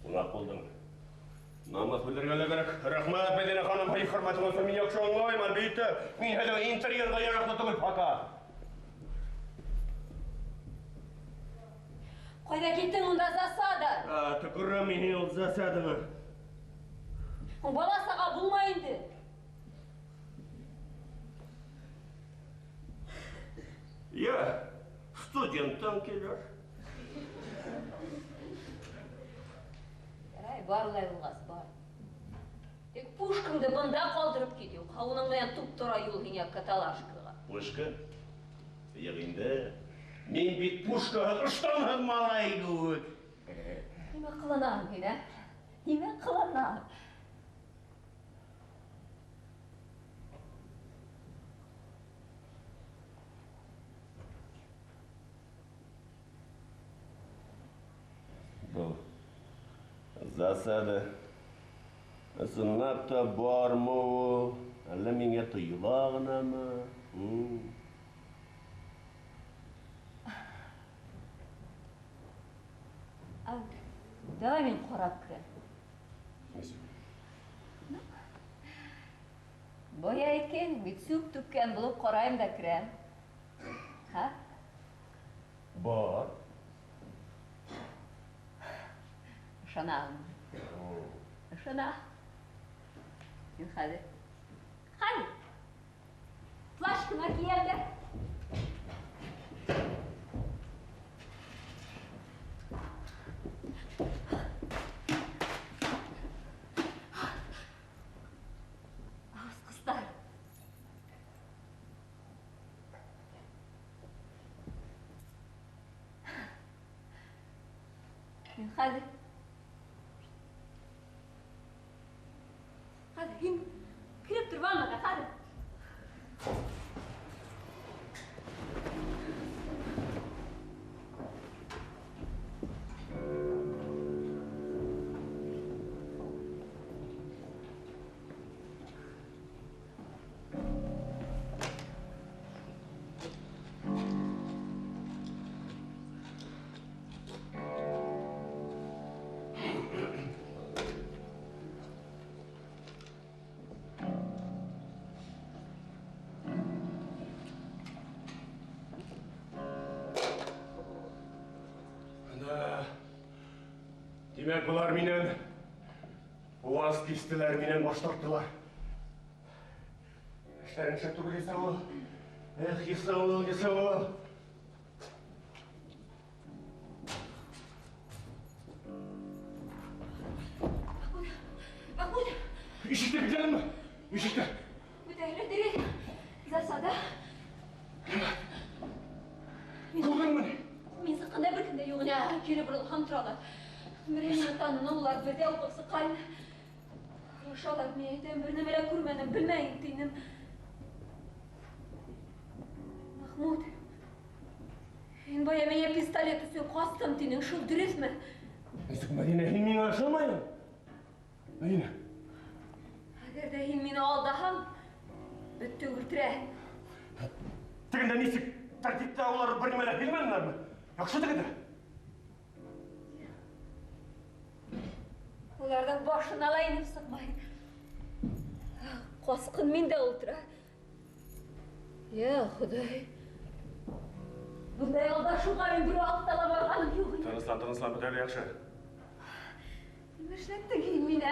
Кунак булдым. Намыҫ белергә лә кәрәк. Рәхмәт, Мәдинә ханым, һый хөрмәтең булсын. Мин яҡшы аңлайым, әлбиттә. Мин хәҙер интерьерға яраҡлы түгел, пока. Ҡайҙа киттең унда засада? А, төкөрәм мин ул засадаңа. Бала саға булмай инде. Я студенттан килер. Ярай, бар улай булғас, бар. Тик пушкаңды бында ҡалдырып кит, юҡһа уның менән туп-тура юл һиңә каталашкаға. Пушка? Юҡ инде. Мин бит пушкаһыҙ, ыштанһыҙ малай кеүек. Нимә ҡыланаһың һин, ә? Нимә ҡыланаһың? Был засада ысынлап та бармы ул? Әллә миңә тойола ғынамы? Давай мин ҡарап керәм. Нисек? Бая әйткән, бит сүп түккән булып ҡарайым да керәм. Һа? Бар. Ышанам. Ышана. Мин хәҙер. Хәҙер. Плащ ҡына кейәм дә. Асҡыстар. Мин хәҙер. Хәҙер һин кереп тор ваннаға, хәҙер. Димәк, былар минән ваз кистеләр, минән баш тарттылар. Эшләрең шәп түгел, Исаул. Эх, Исаул, Исаул. Ишекте бикләдеңме? Ишекте. Бөтәһе дөрөҫ. Засада. Күрҙеңме ни? Мин сыҡҡанда бер кем дә юҡ ине. Кире боролһам торалар. Берәй мине таныны, улар беҙҙә уҡып сыҡҡан. Һорашалар, мин әйтәм, бер нәмә лә күрмәнем, белмәйем тинем. Махмуд, һин бая миңә пистолет өсөн ҡастым тинең, шул дөрөҫмө? Нисек, Мәҙинә, һин миңә ышанмайһың? Мәҙинә. Әгәр ҙә һин мине алдаһаң, бөттө үлтерәһең. Тегендә нисек тәртиптә улар бер нимә лә һиҙмәнеләрме? Яҡшы тегендә. Уларҙың башына ла инеп сыҡмай. Ҡасҡын мин дә ултыра. Йә, Хоҙай. Бындай алдашыуға мин бер ваҡытта ла барғаным юҡ ине. Тыныслан, тыныслан, бөтәһе лә яҡшы. Нимә эшләттең һин мине, ә?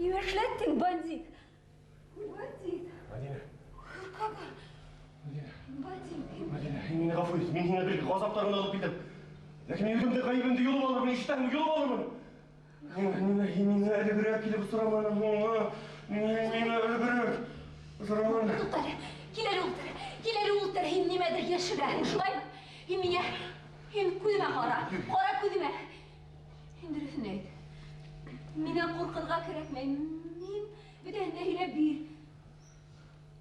Нимә эшләттең, бандит? Бандит. Мәҙинә. Ҡурҡама. Мәҙинә. Бандит. Мәҙинә, һин мине ғәфү ит. Мин һиңә бер ғазаптарыңды алып килдем. Ләкин мин үҙемде ғәйебемде йолоп алырмын, ишетәһеңме? Йолоп алырмын. Һин мине элегерәк килеп осраманың, һин мине элегерәк осраманың. Туҡта әле, кил әле ултыр, кил әле ултыр, һин нимәҙер йәшерәһең, шулаймы? Һин миңә, һин күҙемә ҡара, ҡара күҙемә. Һин дөрөҫөн әйт. Минән ҡурҡырға кәрәкмәй, мин бөтәһен дә һөйләп бир.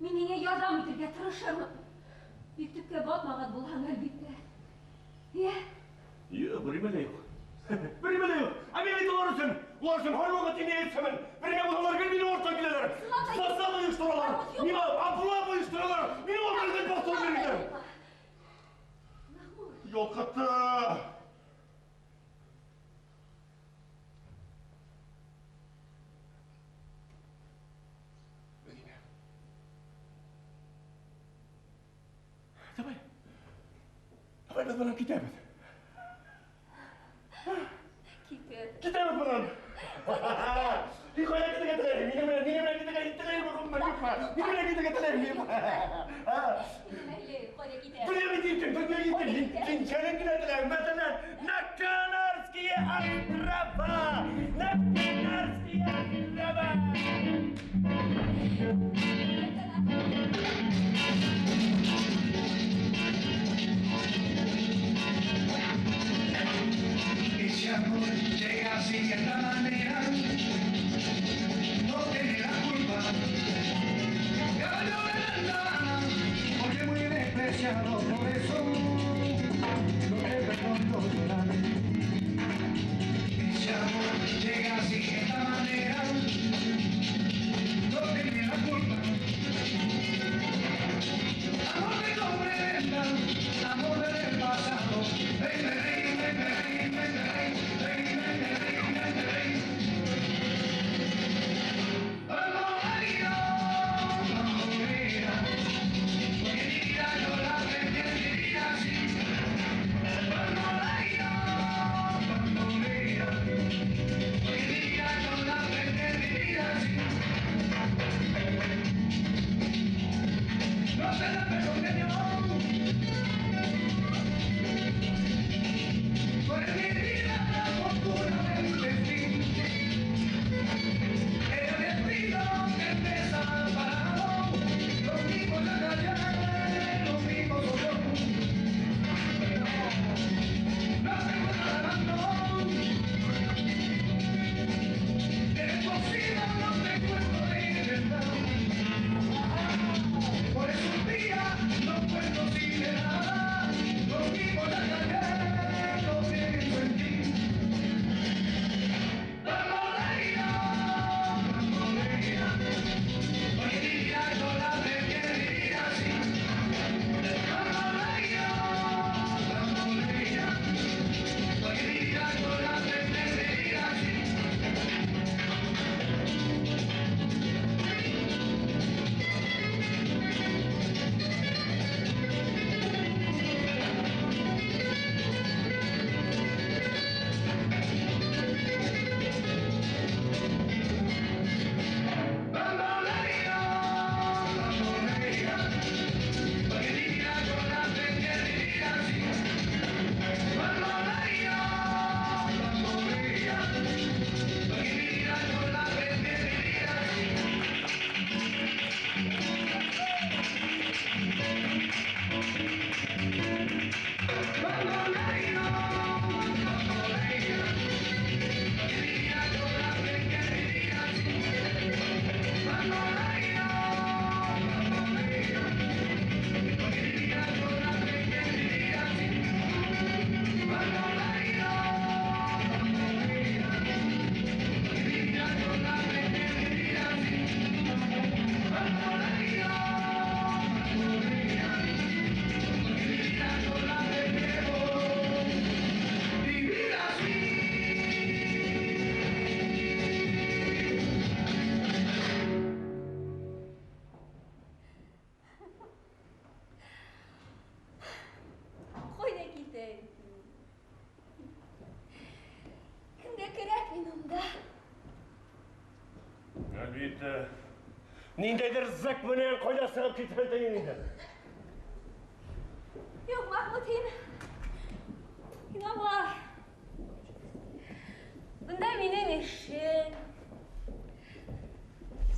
Мин һиңә ярҙам итергә тырышырмын. Бик төпкә батмаған булһаң, әлбиттә. Йә? Юҡ, бер нимә лә юҡ. Бер нимә лә юҡ. Ә мин бит улар өсөн, улар өсөн һәр ваҡыт һине әйтсәмен. Бер нимә булһа, улар гел минең арттан киләләр. Засада ойошторалар. Миңә облава ойошторалар. Мине улар гел баҫтырып йөрөйләр. Ялҡытты. Мәҙинә. Давай. Давай беҙ бынан китәбеҙ. Китәбеҙ. Китәбеҙ бынан. Һин ҡайҙа китергә теләйһең? Минең менән, минең менән китергә теләйһеңме, юҡмы? Минең менән китергә теләйһеңме, юҡмы? Ҡайҙа китәбеҙ? Донъя китәм, донъя китәм. Һин йәнең генә теләйһең. Мәҫәлән, на Канарские острова. На Канарские острова. Ese amor llega así de esta manera, no tiene la culpa. Caballo de la porque muy despreciado, por eso no te perdono llorar. Ese amor llega así de esta manera, no tiene la culpa. Amor de comprenda, amor del pasado, ven, ven, ven, ven, ven, ven, ven, ven, ven, ven, ven. Amor, amor, porque mi vida yo la arrepiento. Әлбиттә. Ниндәйҙер зәк менән ҡайҙа сығып китһәң дә инде. Юҡ, Мәхмүт, һин. Һин аңла. Бында минең эшем,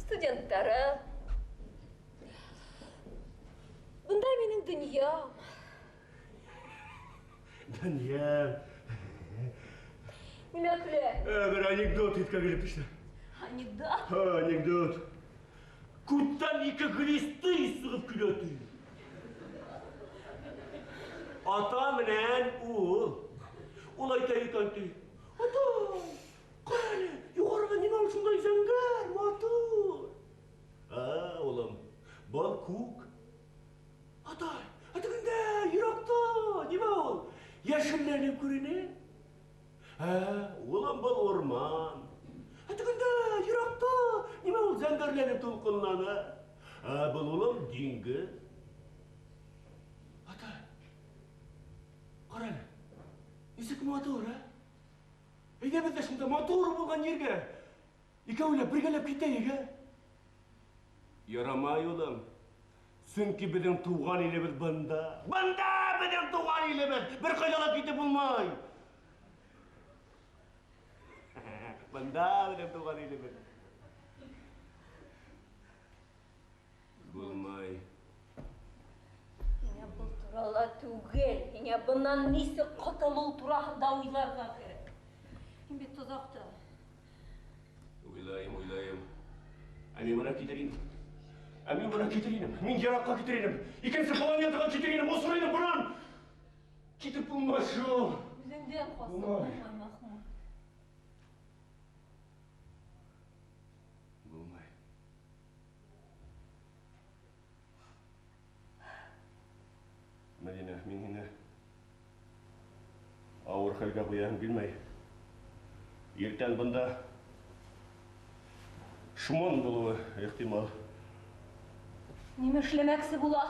студенттарым. Бында минең донъям. Донъям. Нимә көлә? Бер анекдот иҫкә килеп төштө. Анекдот? Ха, анекдот. Күттән ике глисты сығып килә ти. Ата менән ул. Ул әйтә икән ти. Атай, ҡара әле, юғарыға нимә ул шундай зәңгәр, матур. А, улым, был күк. Атай, ә тегендә, йыраҡта, нимә ул? Йәшелләнеп күренә. Ә, улым, был урман. Ә тегендә, йыраҡта, нимә ул зәңгәрләнеп тулҡынлана? Ә, был улым диңгеҙ. Атай, ҡара әле, нисек матур, ә? Әйҙә беҙ ҙә шунда матур булған ергә икәүләп бергәләп китәйек, ә? Ярамай, улым. Сөнки беҙҙең тыуған илебеҙ бында. Бында беҙҙең тыуған илебеҙ. Бер ҡайҙа ла китеп булмай. Бында беҙҙең тыуған илебеҙ. Булмай. Һиңә был турала түгел. Һиңә бынан нисек ҡотолоу тураһында уйларға кәрәк. Һин бит тоҙаҡта. Уйлайым, уйлайым. Ә мин бына китер инем. Ә мин бына китер инем. Мин йыраҡҡа китер инем. Икенсе планетаға китер инем. Осор инем бынан. Китеп булмай шул. Үҙеңдән ҡасып Булмай. булмай, Мәхмүт. Булмай. Мәҙинә, мин һине ауыр хәлгә ҡуяһым килмәй. Иртән бында шумон булыуы ихтимал. Нимә эшләмәксе була?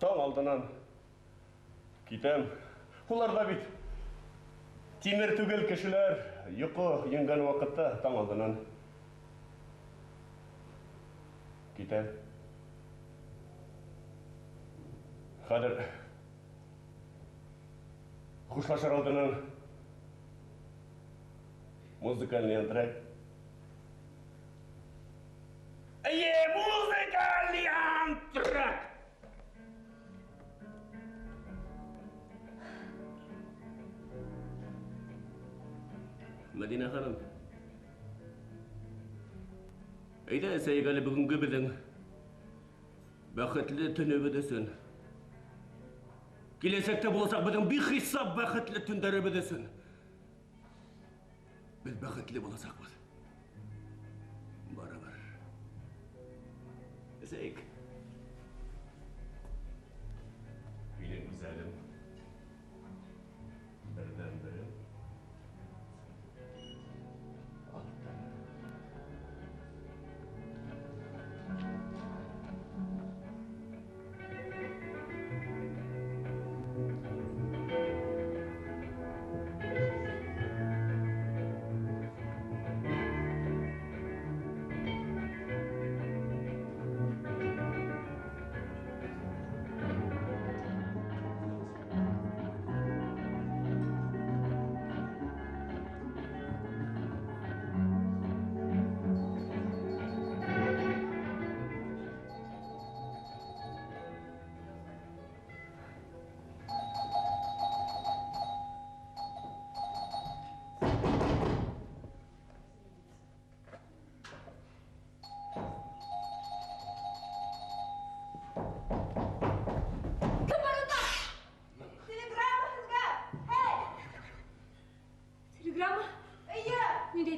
Таң алдынан китәм. Улар ҙа бит тимер түгел кешеләр, йоҡо еңгән ваҡытта таң алдынан китәм. Хәҙер хушлашыр алдынан музыкальный антракт. Эйе, музыкальный антракт! Мәдинә ханым, әйҙә әсәйек әле бөгөнгө беҙҙең бәхетле төнөбөҙ өсөн. Киләсәктә буласаҡ беҙҙең бихисап бәхетле төндәребеҙ өсөн. Беҙ бәхетле буласаҡбыҙ. Барыбер. Әсәйек. Минең гүзәлем. Берҙән-берем.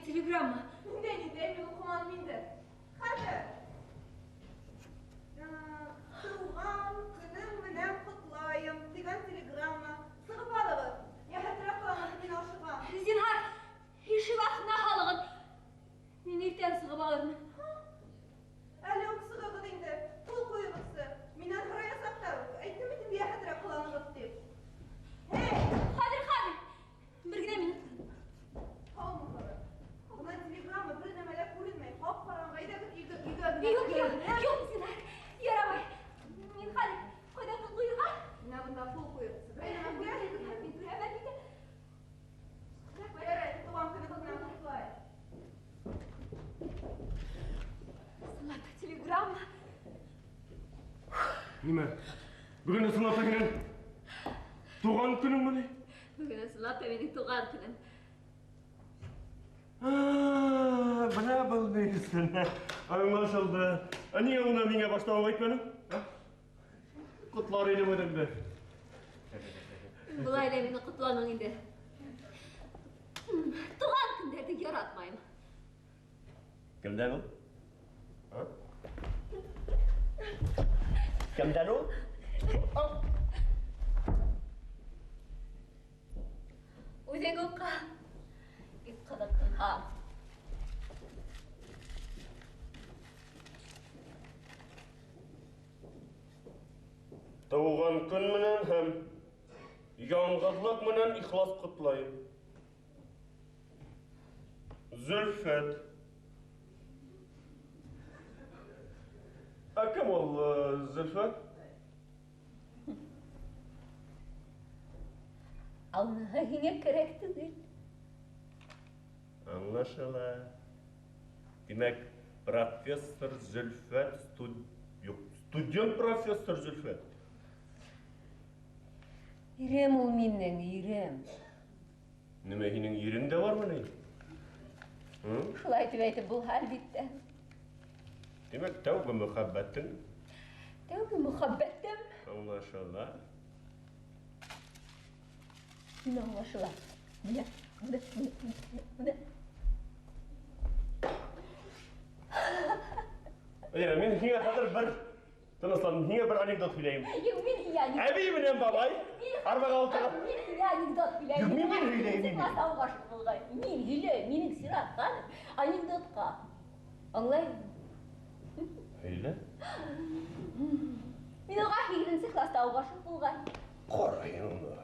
Телеграмма. Ниндәй, ниндәй, мин уҡыманым инде. Хәҙер. Тыуған көнөң менән ҡотлайым тигән телеграмма. Сығып алығыҙ. Йәһәтерәк ҡыланығыҙ, мин ашығам. Зинһар, ишек аҫтына һалығыҙ. Мин иртән сығып алырмын. Әле үк сығығыҙ инде. Ҡул ҡуйығыҙсы. Минән һораясаҡтар. Әйттем бит инде йәһәтерәк ҡыланығыҙ тип. Һей! Хәҙер, хәҙер. Бер генә минут. Нимә? Бөгөн ысынлап та һинең туған көнөңмө ни? Бөгөн ысынлап та минең туған көнөм. Бына был ни өсөн. Аңлашылды. Ә ниңә уны миңә башта уҡ әйтмәнең? Ҡотлар инем үҙеңде. Былай ҙа мине ҡотланың инде. Туған көндәрҙе яратмайым. Кемдән ул? Кемдән ул? Үҙең уҡы. Бик ҡыҙыҡһынған. Тыуған көн менән һәм яңғыҙлыҡ менән ихлас ҡотлайым. Зөлфәт. Ә кем ул, Зөлфәт? Уныһы һиңә кәрәк түгел. Аңлашыла. Тимәк, профессор Зөлфәт юҡ, студент профессор Зөлфәт. Ирем ул минең, ирем. Нимә, һинең ирең дә бармы ни? Шулай тип әйтеп булһа, әлбиттә. Тимәк, тәүге мөхәббәтең? Тәүге мөхәббәтем. Аңлашыла. Нимә аңлашыла? Менә, менә, менә, менә. Әйе, мин һиңә хәҙер бер тыныслан, һиңә бер анекдот һөйләйем. Юҡ, мин һиңә анекдот. Әбей менән бабай арбаға ултыра. Мин һиңә анекдот һөйләйем. Юҡ, мин һөйләйем. Мин аңлашып булғай. Мин һөйләйем, минең сират хәҙер анекдотҡа. Аңлайһыңмы? Һөйлә. Мин уға һигеҙенсе класта уҡ ғашиҡ булған. Ҡарайым уны.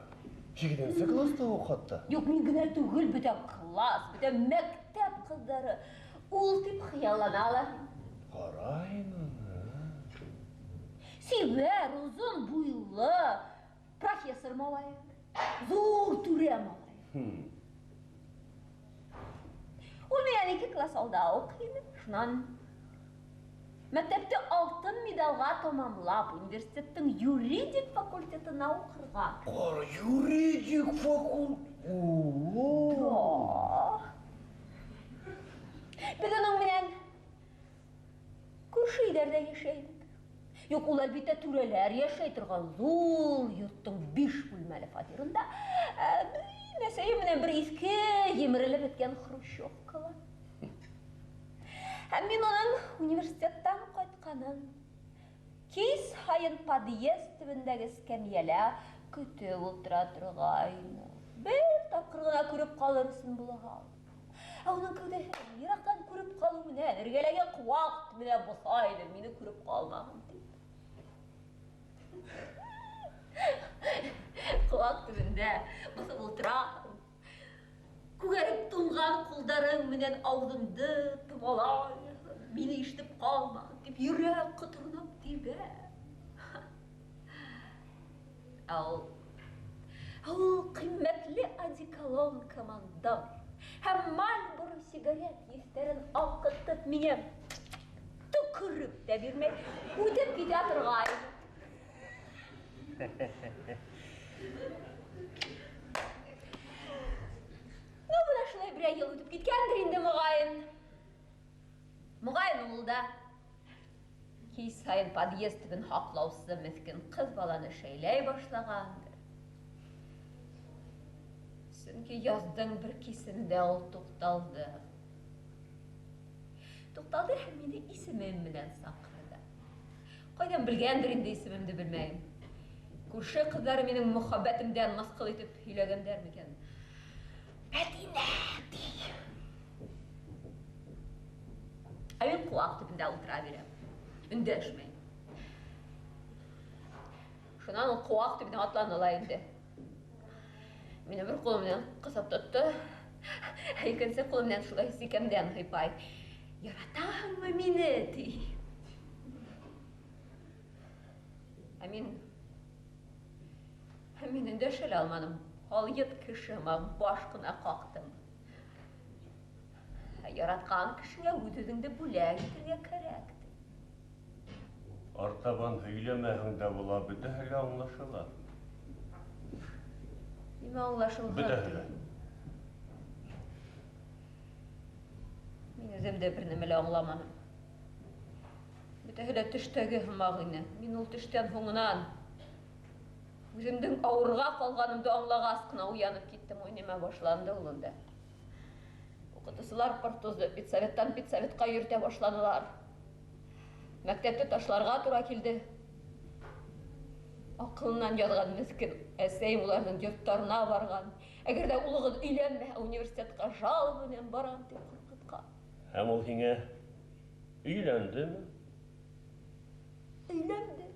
Һигеҙенсе класта уҡ хатта. Юҡ, мин генә түгел, бөтә класс, бөтә мәктәп ҡыҙҙары ул тип хыялланалар. Ҡарайым уны. Сибәр, оҙон буйлы профессор малайы, ҙур түрә малайы. Ул минән 2 класс алда уҡый ине. Шунан мәктәпте алтын медалға тамамлап, университеттың юридик факультетына уҡырға. Ҡара, юридик факультет. Беҙ уның менән күрше өйҙәрҙә йәшәй инек. Юҡ, ул әлбиттә түрәләр йәшәй торған ҙур йорттоң 5 бүлмәле фатирында, әсәйем менән бер иҫке емерелеп бөткән хрущевкала. Һәм мин уның университеттан ҡайтҡанын кис һайын подъезд төбөндәге эскәмйәлә көтөп ултыра торғайны. Бер тапҡыр ғына күреп ҡалыр өсөн булһа. Ә уның кәүҙәһен йыраҡтан күреп ҡалыу менән эргәләге ҡыуаҡ төбөнә боҫа ине, мине күреп ҡалмаһын тип. Ҡыуаҡ төбөндә боҫоп ултыра. Күгәреп туңған ҡулдарың менән ауыҙыңды томалай, мине ишетеп ҡалма тип йөрәк ҡотороноп тибә. Ә ул ҡиммәтле одеколон командар һәм Мальборо сигарет еҫтәрен аңҡытып миңә төкөрөп тә бирмәй, үтеп китә торғайны. Ну, бына шулай берәй йыл үтеп киткәндер инде, моғайын. Моғайын ул да кис һайын подъезд төбөн һаҡлаусы меҫкен ҡыҙ баланы шәйләй башлағандыр. Сөнки яҙҙың бер кисендә ул туҡталды. Туҡталды һәм мине исемем менән саҡырҙы. Ҡайҙан белгәндер инде исемемде белмәйем. Күрше ҡыҙҙары минең мөхәббәтемдән мыҫҡыл итеп һөйләгәндәр микән? Мәҙинә, ти. Ә мин ҡыуаҡ төбөндә ултыра бирәм. Өндәшмәйем. Шунан ул ҡыуаҡ төбөнә атланы ла инде. Мине бер ҡулы менән ҡыҫып тотто, ә икенсе ҡулы менән шулай сикәмдән һыйпай. Яратаһыңмы мине, ти. Ә мин өндәшә лә алманым. Алйот кеше һымаҡ баш ҡына ҡаҡтым. Ә яратҡан кешеңә үҙ-үҙеңде бүләк итергә кәрәк, ти. Артабан һөйләмәһәң дә була, бөтәһе лә аңлашыла. Нимә аңлашылған? Бөтәһе лә. Мин үҙем дә бер нәмә лә аңламаным. Бөтәһе лә төштәге һымаҡ ине. Мин ул төштән һуңынан үҙемдең ауырға ҡалғанымды аңлағас ҡына уянып киттем. Ой, нимә башланды ул унда. Уҡытыусылар пыр туҙҙы, педсоветтан педсоветҡа йөрөтә башланылар. Мәктәпте ташларға тура килде. Аҡылынан яҙған меҫкен әсәйем уларҙың йорттарына барған. Әгәр ҙә улығыҙ өйләнмәһә, университетҡа жалоба менән барам тип ҡурҡытҡан. Һәм ул һиңә өйләндеме? Өйләнде.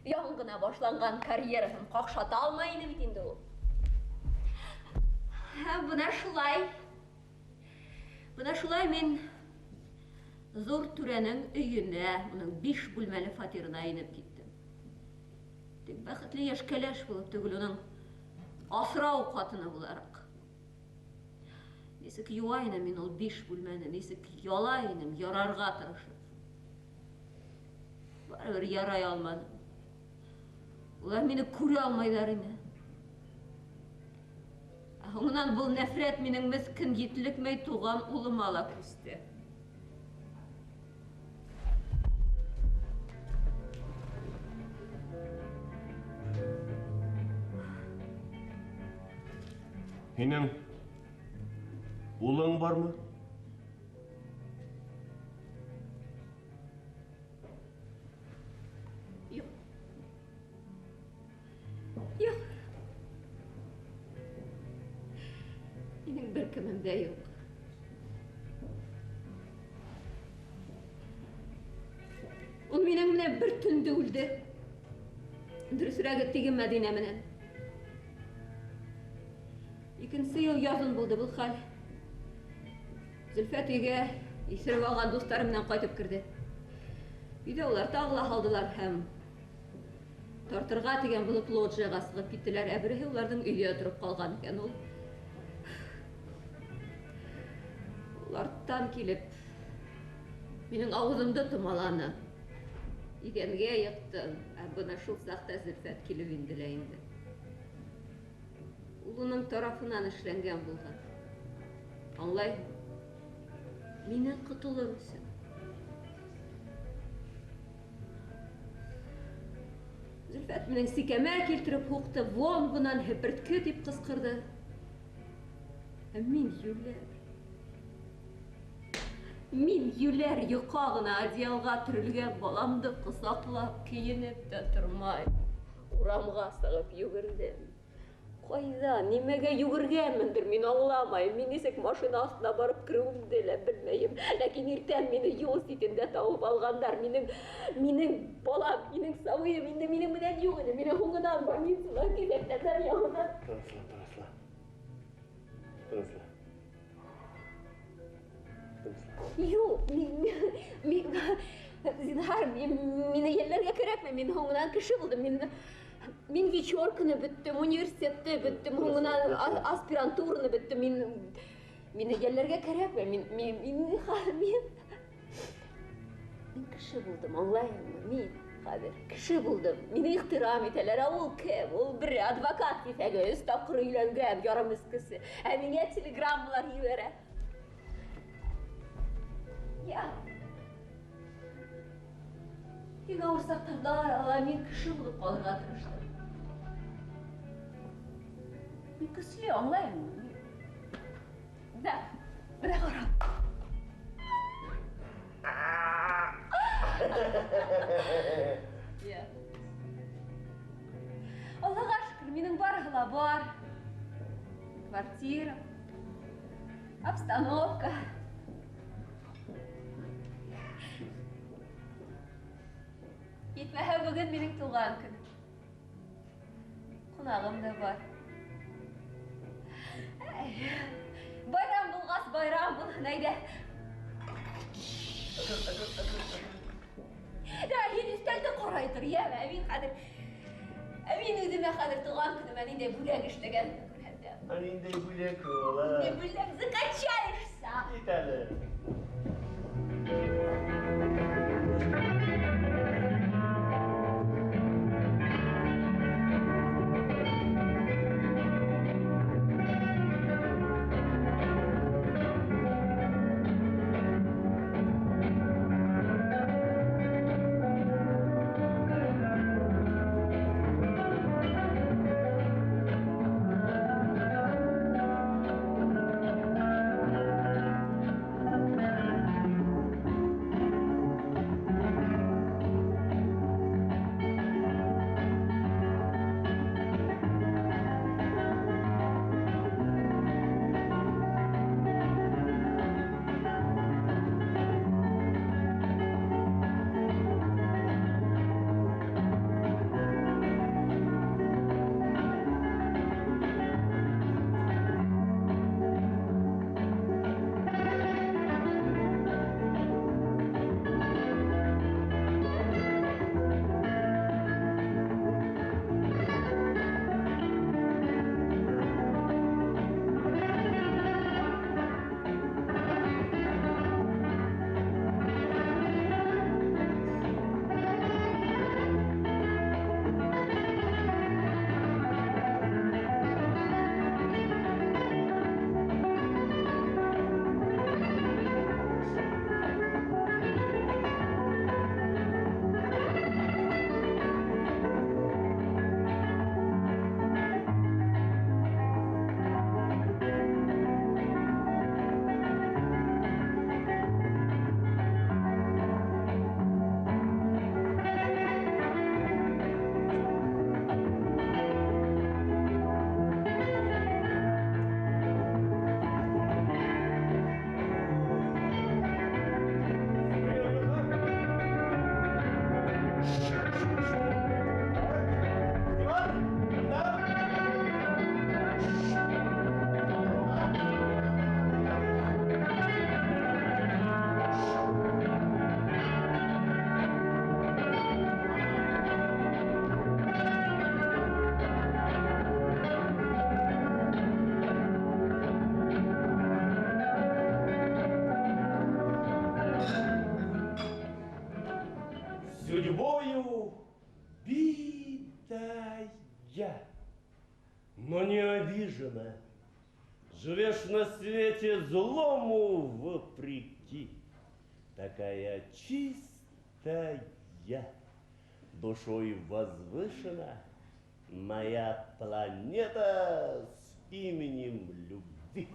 Яңы ғына башланған карьераһын ҡаҡшата алмай ине бит инде ул. Һәм бына шулай. Бына шулай мин ҙур түрәнең өйөнә, уның 5 бүлмәле фатирына инеп киттем. Тик бәхетле йәш кәләш булып түгел, уның асрау ҡатыны булараҡ. Нисек юа инем мин ул 5 бүлмәне, нисек яла инем, ярарға тырышып. Барыбер ярай алманым. Улар мине күрә алмайҙар ине. Ә һуңынан был нәфрәт минең меҫкен етлекмәй туған улыма ла күсте. Һинең улың бармы? Юҡ. Юҡ. Минең бер кемем дә юҡ. Ул минең менән бер төндә үлде. Дөрөҫөрәге, теге Мәҙинә менән. Икенсе йыл яҙын булды был хәл. Зөлфәт өйгә иҫереп алған дуҫтары менән ҡайтып керҙе. Өйҙә улар тағы ла һалдылар һәм тартырға тигән булып лоджияға сығып киттеләр. Ә береһе уларҙың өйҙә тороп ҡалған икән ул. Ул арттан килеп минең ауыҙымды томаланы. Иҙәнгә йыҡты. Ә бына шул саҡта Зөлфәт килеп инде лә инде. Ул уның тарафынан эшләнгән булған. Аңлайһың? Минән ҡотолор өсөн. Зөлфәт минең сикәмә килтереп һуҡты, вон бынан һепертке тип ҡысҡырҙы. Ә мин юләр. Мин юләр йоҡа ғына одеялға төрөлгән баламды ҡосаҡлап кейенеп тә тормай. Урамға сығып йүгерҙем. Ҡайҙа, нимәгә йүгергәнмендер, мин аңламайым. Мин нисек машина аҫтына барып кереүемде лә белмәйем. Ләкин иртән мине юл ситендә табып алғандар. Минең балам, минең сабыйым инде минең менән юҡ ине. Мине һуңынан больницала киләктәрҙәр яңынан. Тыныслан, тыныслан. Тыныслан. Тыныслан. Юҡ, мин, зинһар, мине йәлләргә кәрәкмәй. Мин һуңынан кеше булдым. Мин вечерканы бөттөм, университетты бөттөм, һуңынан аспирантураны бөттөм. Мине йәлләргә кәрәкмәй. Мин кеше булдым, аңлайһыңмы? Мин хәҙер кеше булдым. Мине ихтирам итәләр. Ә ул кем? Ул бер адвокат киҫәге, 3 тапҡыр өйләнгән, ярым эскесе. Ә миңә телеграммалар ебәрә. Я. Иң ауыр саҡтарҙа ла мин кеше булып ҡалырға тырыштым. Мин көслө, аңлайһыңмы? Бына, бына ҡара. Я. Аллаға шөкөр, минең барыһы ла бар. Квартира, обстановка. Етмәһә, бөгөн минең тыуған көнөм. Ҡунағым да бар. Байрам булғас, байрам булһын, әйҙә. Да, һин өҫтәлде ҡарай тор, йәме? Ә мин хәҙер, ә мин үҙемә хәҙер тыуған көнөмә ниндәй бүләк эшләгәнемде күрһәтәм. Ә ниндәй бүләк ул, ә? Ниндәй бүләк? Закачаешься! Кит әле. Судьбою битая, но не обижена. Живешь на свете злому вопреки. Такая чистая, душой возвышена, моя планета с именем любви.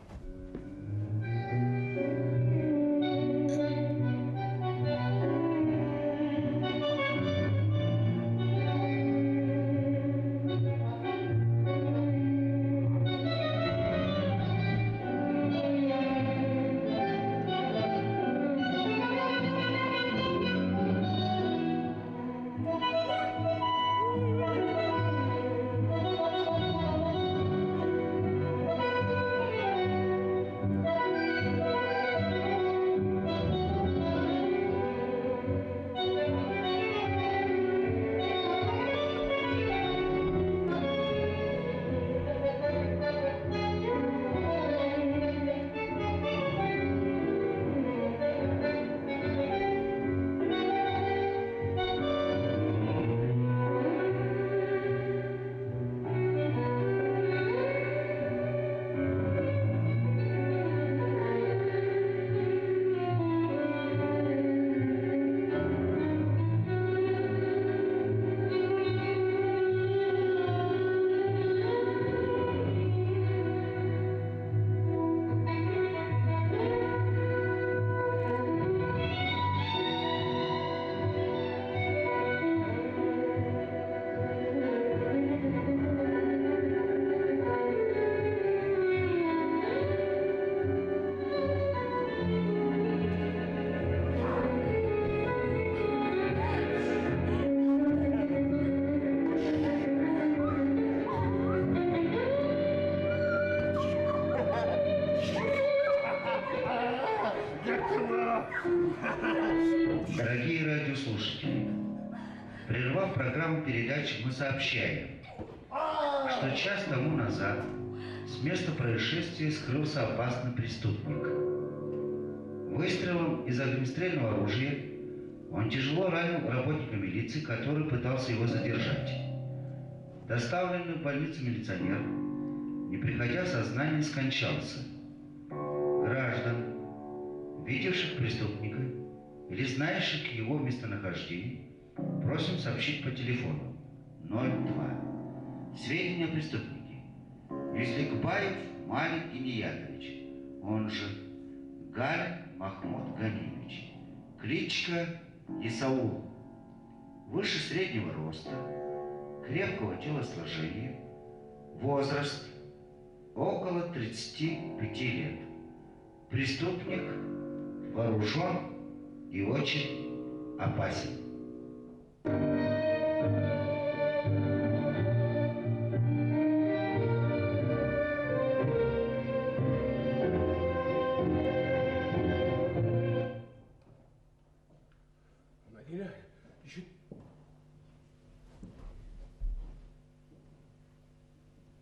Дорогие радиослушатели, прервав программу передач, мы сообщаем, что час тому назад с места происшествия скрылся опасный преступник. Выстрелом из огнестрельного оружия он тяжело ранил работника милиции, который пытался его задержать. Доставленный в больницу милиционер, не приходя в сознание, скончался. Граждан, видевших преступника или знающих его местонахождение, просим сообщить по телефону 02. Сведения о преступнике. Юзликбаев Малик Гиниятович, он же Галин Махмуд Ганиевич, кличка Исаул, выше среднего роста, крепкого телосложения, возраст около 35 лет. Преступник вооружен и очень опасен. Мәдинә, ишет.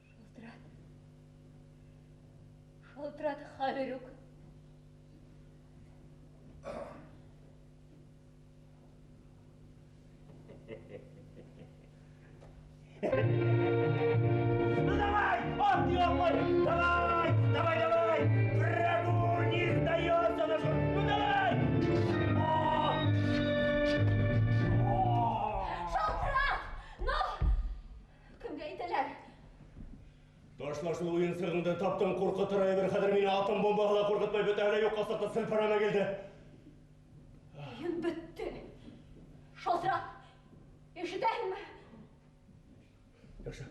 Шылтырат. Шылтырат, хәҙер үк. Ну давай, от ёпой, давай, давай, давай, врагу не сдается наш, ну давай! О! О! Шылтырат! Ну! Кемгә әйтәләр? Ташла шул уйынсығыңды, таптың ҡурҡытыр әйбер, хәҙер мине атом бомбаһы ла ҡурҡытмай, бөтәһе лә юҡҡа сыҡты, селпәрәмә килде. Уйын бөттө. Шылтырат! Ишетәһеңме? Яҡшы,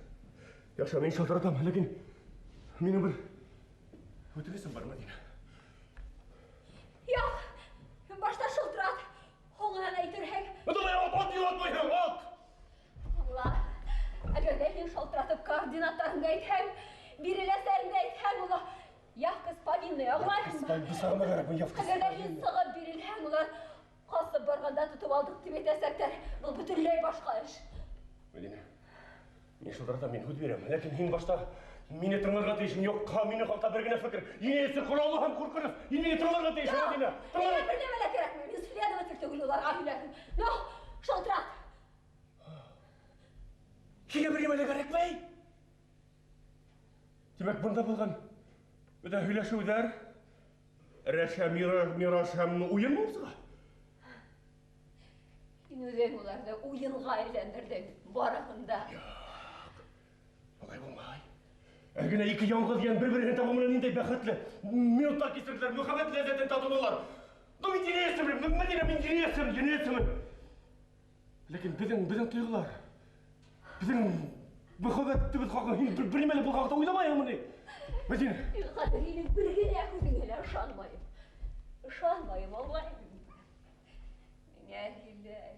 яҡшы, мин шылтыратам, ләкин минең бер үтенесем бар, Мәдинә. Юҡ! Башта шылтырат. Һуңынан әйтерһең. Ну давай, ат, ат, ат, ат! Аңла. Әгәр ҙә һин шылтыратып координаттарыңды әйтһәң, биреләсәгеңде әйтһәң, улар явка с повинной, аңлайһыңмы? Бысағыма кәрәк, явка с Әгәр ҙә һин сығып бирелһәң, улар ҡасып барғанда тотоп алдыҡ тип әйтәсәктәр. Был бөтөнләй башҡа эш. Мәдинә, мин шылтыратам, мин һүҙ бирәм, ләкин һин башта мине тыңларға тейешһең. Юҡҡа минең хаҡта бер генә фекер. Енәйәтсе ҡораллы һәм ҡурҡыныс. Һин мине тыңларға тейешһең, Мәдинә. Миңә бер нәмә лә кәрәкмәй. Мин следователь түгел, уларға һөйләрһең. Ну, шылтырат. Һиңә бер нәмә лә кәрәкмәй? Тимәк, бында булған бөтә һөйләшеүҙәр Рәшә, Мираш һәм уйын булып сыға. Һин үҙең уларҙы уйынға әйләндерҙең, барыһын да. Юҡ, улай булмай. Әле генә ике яңғыҙ йән бер-береһен табыу менән ниндәй бәхетле минуттар кисерҙеләр, мөхәббәт ләззәтен татынылар. Ну, мин енәйәтсемен, Мәдинә, мин енәйәтсемен, енәйәтсемен. Ләкин беҙҙең тойғолар, беҙҙең мөхәббәтебеҙ хаҡында һин бер нимә лә был хаҡта уйламайһыңмы ни? Мәдинә. Мин хәҙер һинең бер генә һүҙеңә лә ышанмайым. Ышанмайым, аңлайһыңмы? Миңә һөйләй.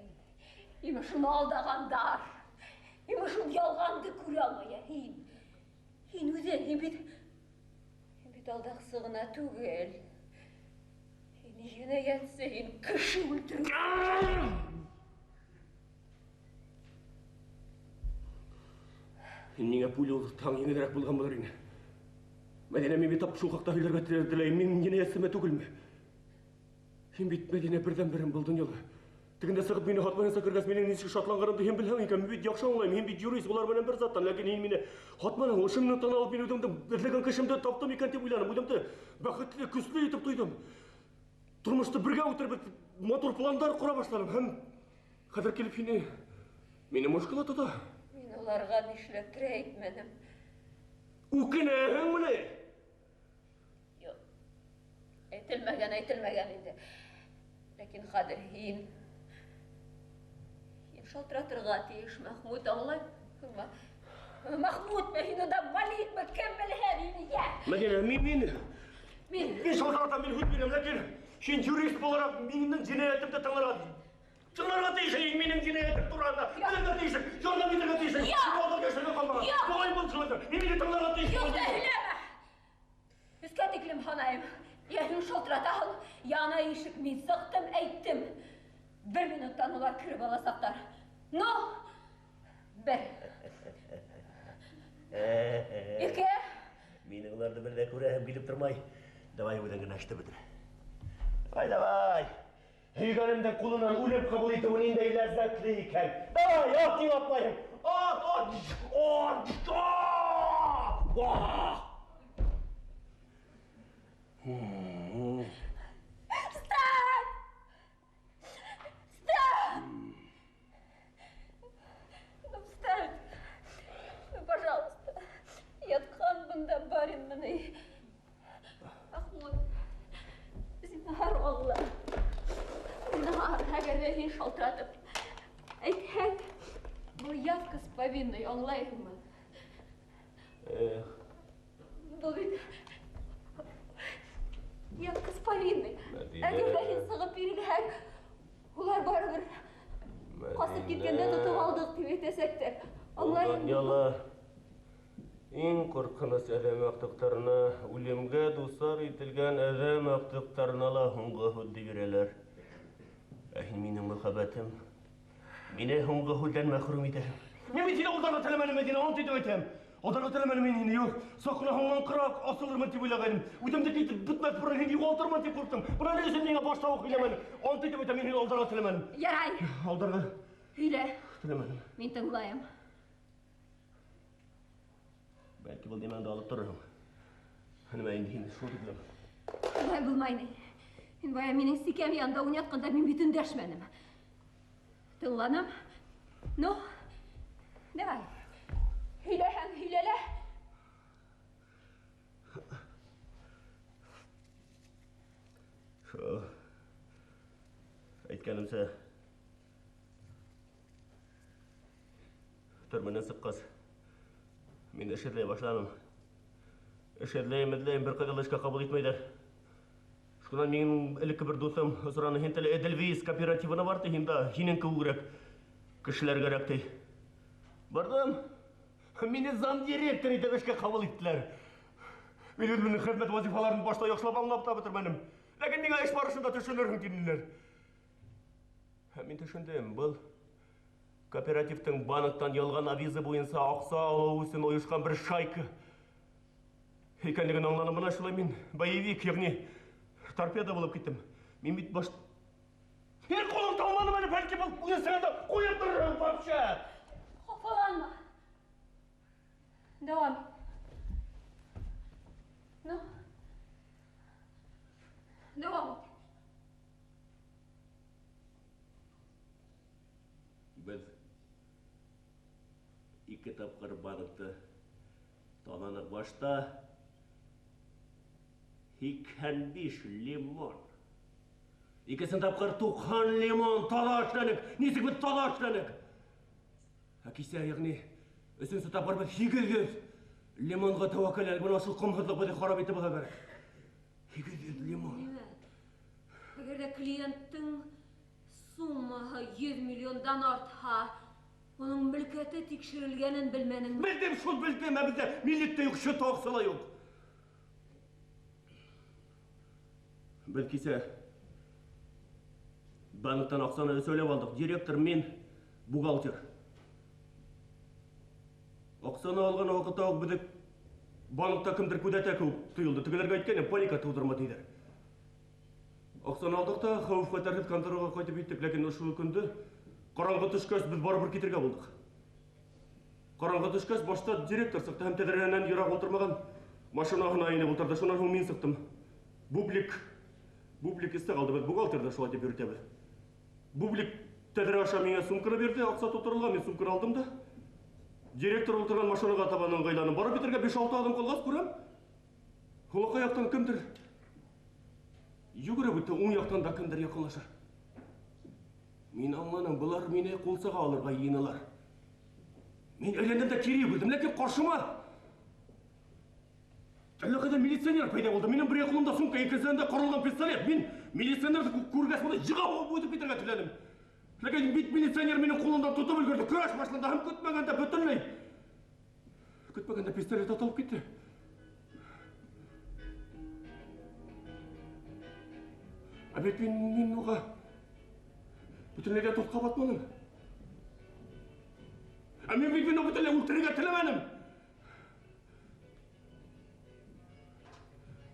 Имеш, уны алдағандар. Имеш, ул ялғанды күрә алмай. Ә һин? Һин үҙең, һин бит алдаҡсы ғына түгел. Һин енәйәтсе, һин кеше үлтереүсе. Һин миңә пуля ултыртһаң еңелерәк булған булыр ине. Мәдинә, мин бит тап шул хаҡта һөйләргә теләйем. Мин енәйәтсеме түгелме? Һин бит, Мәдинә, берҙән-берем был донъяла. Тегендә сығып мине һатмайынса кергәс, минең нисек шатланғанымды һин белһәң икән, мин бит яҡшы аңлайым, һин бит юрист, улар менән бер заттан, ләкин һин мине һатманың, ошо минуттан алып мин үҙемде эҙләгән кешемде таптым икән тип уйланым, үҙемде бәхетле, көслө итеп тойҙом. Тормошто бергә ултырып, матур пландар ҡора башланым һәм хәҙер килеп һине мине мышҡыла тота. Мин уларға нишләптер әйтмәнем. Үкенәһеңме ни? Юҡ. Әйтелмәгән, әйтелмәгән инде. Ләкин хәҙер һин шылтыратырға тейеш, Мәхмүт, аңлайһыңмы? Мәхмүтме һин унда, Маликмы, кем белһә һине, йә? Мәдинә, мин Мин Мин шылтыратам, мин һүҙ бирәм, ләкин һин юрист булараҡ минең енәйәтемде тыңларға тейешһең, һин минең енәйәтем тураһында белергә тейешһең, ярҙам итергә тейешһең. Юҡ! Һин алдан йәшергә ҡалмаған. Юҡ! Моғайын был шулайҙыр. Һин мине тыңларға тейешһең. Юҡ, һөйләмә! Өскә тиклем һанайым. Йә һин шылтыратаһың, йә ана ишек мин сыҡтым, әйттем. Бер минуттан улар кереп аласаҡтар. Ну, бер. Ике. Минең уларҙы бер ҙә күрәһем килеп тормай. Давай үҙең генә эште бөтөр. Ай, давай. Һөйгәнемдең ҡулынан үлем ҡабул итеүе ниндәй ләззәтле икән. Давай, ат тип атлайым. Ат, ат, ат, ат! Вах! Встань! Встань! Ну, встань! Ну, пожалуйста. Ятҡан бында барин быны. Мәхмүт, зинһар аңла. Зинһар, әгәр ҙә һин шалтыратып әйтһәң, был явка с повинной, аңлайһыңмы? Эх. Был бит явка с повинной. Мәҙинә. Әгәр ҙә һин сығып бирелһәң, улар барыбер ҡасып киткәндә тотоп алдыҡ тип әйтәсәктәр. Аңлайһыңмы? Донъяла иң ҡурҡыныс әҙәм аҡтыҡтарына, үлемгә дусар ителгән әҙәм аҡтыҡтарына ла һуңғы һүҙҙе бирәләр. Ә һин минең мөхәббәтем, мине һуңғы һүҙҙән мәхрүм итәһең. Мин бит һине алдарға теләмәнем, Мәҙинә, ант итеп әйтәм. Алдарға теләмәнем мин һине, юҡ. Саҡ ҡына һуңлаңҡырап асылырмын тип уйлағайным. Үҙемде китеп бөтмәҫ борон һине юғалтырмын тип ҡурҡтым. Бына ни өсөн миңә башта уҡ һөйләмәнең? Ант итеп әйтәм, мин һине алдарға теләмәнем. Ярай. Алдарға Һөйлә. теләмәнем. Мин тыңлайым. Бәлки был нимәңде алып торорһоң. Нимә инде һин шул тиклем. Улай булмай ни. Һин бая минең сикәм янында уйнатҡанда мин бит өндәшмәнем. Тыңланым. Ну, давай. Һөйлә һәм һөйлә лә. Шул. Әйткәнемсә, төрмәнән сыҡҡас, мин эш эҙләй башланым. Эш эҙләйем, эҙләйем, бер ҡайҙа ла эшкә ҡабул итмәйҙәр. Шунан минең элекке бер дуҫым осраны, һин теле Эдельвейс кооперативына бар ти, һин дә һинең кеүегерәк кешеләр кәрәк ти. Барҙым. Мине замдиректор итеп эшкә ҡабул иттеләр. Мин үҙемдең хеҙмәт вазифаларын башта яҡшылап аңлап та бөтөрмәнем. Ләкин миңә эш барышында төшөнөрһөң тинеләр. Һәм мин төшөндөм, был кооперативтың банктан ялған авиза буйынса аҡса алыу өсөн ойошҡан бер шайка икәнлеген аңланым. Бына шулай мин боевик, йәғни торпеда булып киттем. Мин бит баш Һин ҡулың талманым әле, бәлки был уйынсығыңды да ҡуйып торорһоң вообще. Хафаланма. Дауам ит. Ну. Дауам ит. Беҙ ике тапҡыр банкты таланыҡ. Башта 85 лимон. Икенсе тапҡыр 90 лимон таҙа эшләнек. Нисек беҙ таҙа эшләнек? Ә кисә, йәғни өсөнсө тапҡыр беҙ 800 лимонға тәүәккәлләнек. Бына шул ҡомһоҙлоҡ беҙҙе харап итеп булһа кәрәк. 800 лимон. Нимә? Әгәр ҙә клиенттың суммаһы 100 миллиондан артһа, уның мөлкәте тикшерелгәнен белмәнеңме? Белдем шул, белдем. Ә беҙҙә милек тә юҡ, счет аҡса ла юҡ. Беҙ кисә банктан аҡсаны өсәүләп алдыҡ. Директор, мин, бухгалтер. Аҡсаны алған ваҡытта уҡ беҙҙе банкта кемдер күҙәтә кеүек тойолдо. Тегеләргә әйткәйнем, паника тыуҙырма тиҙәр. Аҡсаны алдыҡ та хәүеф-хәтәрһеҙ контораға ҡайтып еттек. Ләкин ошо көндө ҡараңғы төшкәс беҙ барыбер китергә булдыҡ. Ҡараңғы төшкәс башта директор сыҡты һәм тәҙрәнән йыраҡ ултырмаған машинаһына инеп ултырҙы. Шунан һуң мин сыҡтым. Бублик, Бублик иҫтә ҡалды. Беҙ бухгалтерҙа шулай тип йөрөтәбеҙ. Бублик тәҙрә аша миңә сумканы бирҙе, аҡса тултырылған, мин сумканы алдым да директор ултырған машинаға табан ыңғайланым. Барып етергә биш-алты аҙым ҡалғас күрәм, һулаҡай яҡтан кемдер йүгереп үтте, уң яҡтан да кемдер яҡынлаша. Мин аңланым, былар мине ҡулсаға алырға йыйыналар. Мин әйләндем дә кире йүгерҙем, ләкин ҡаршыма әллә ҡайҙа милиционер пәйҙә булды. Минең бер ҡулымда сумка, икенсеһендә ҡоролған пистолет. Мин милиционерҙы күргәс, быны йыға һуғып үтеп китергә теләнем. Ләкин бит милиционер минең ҡулымдан тотоп өлгөрҙө. Көрәш башланды һәм көтмәгәндә бөтөнләй көтмәгәндә пистолет атылып китте. Ә бит мин уға бөтөнләйгә тотҡа батманым. Ә мин бит уны бөтөнләй үлтерергә теләмәнем.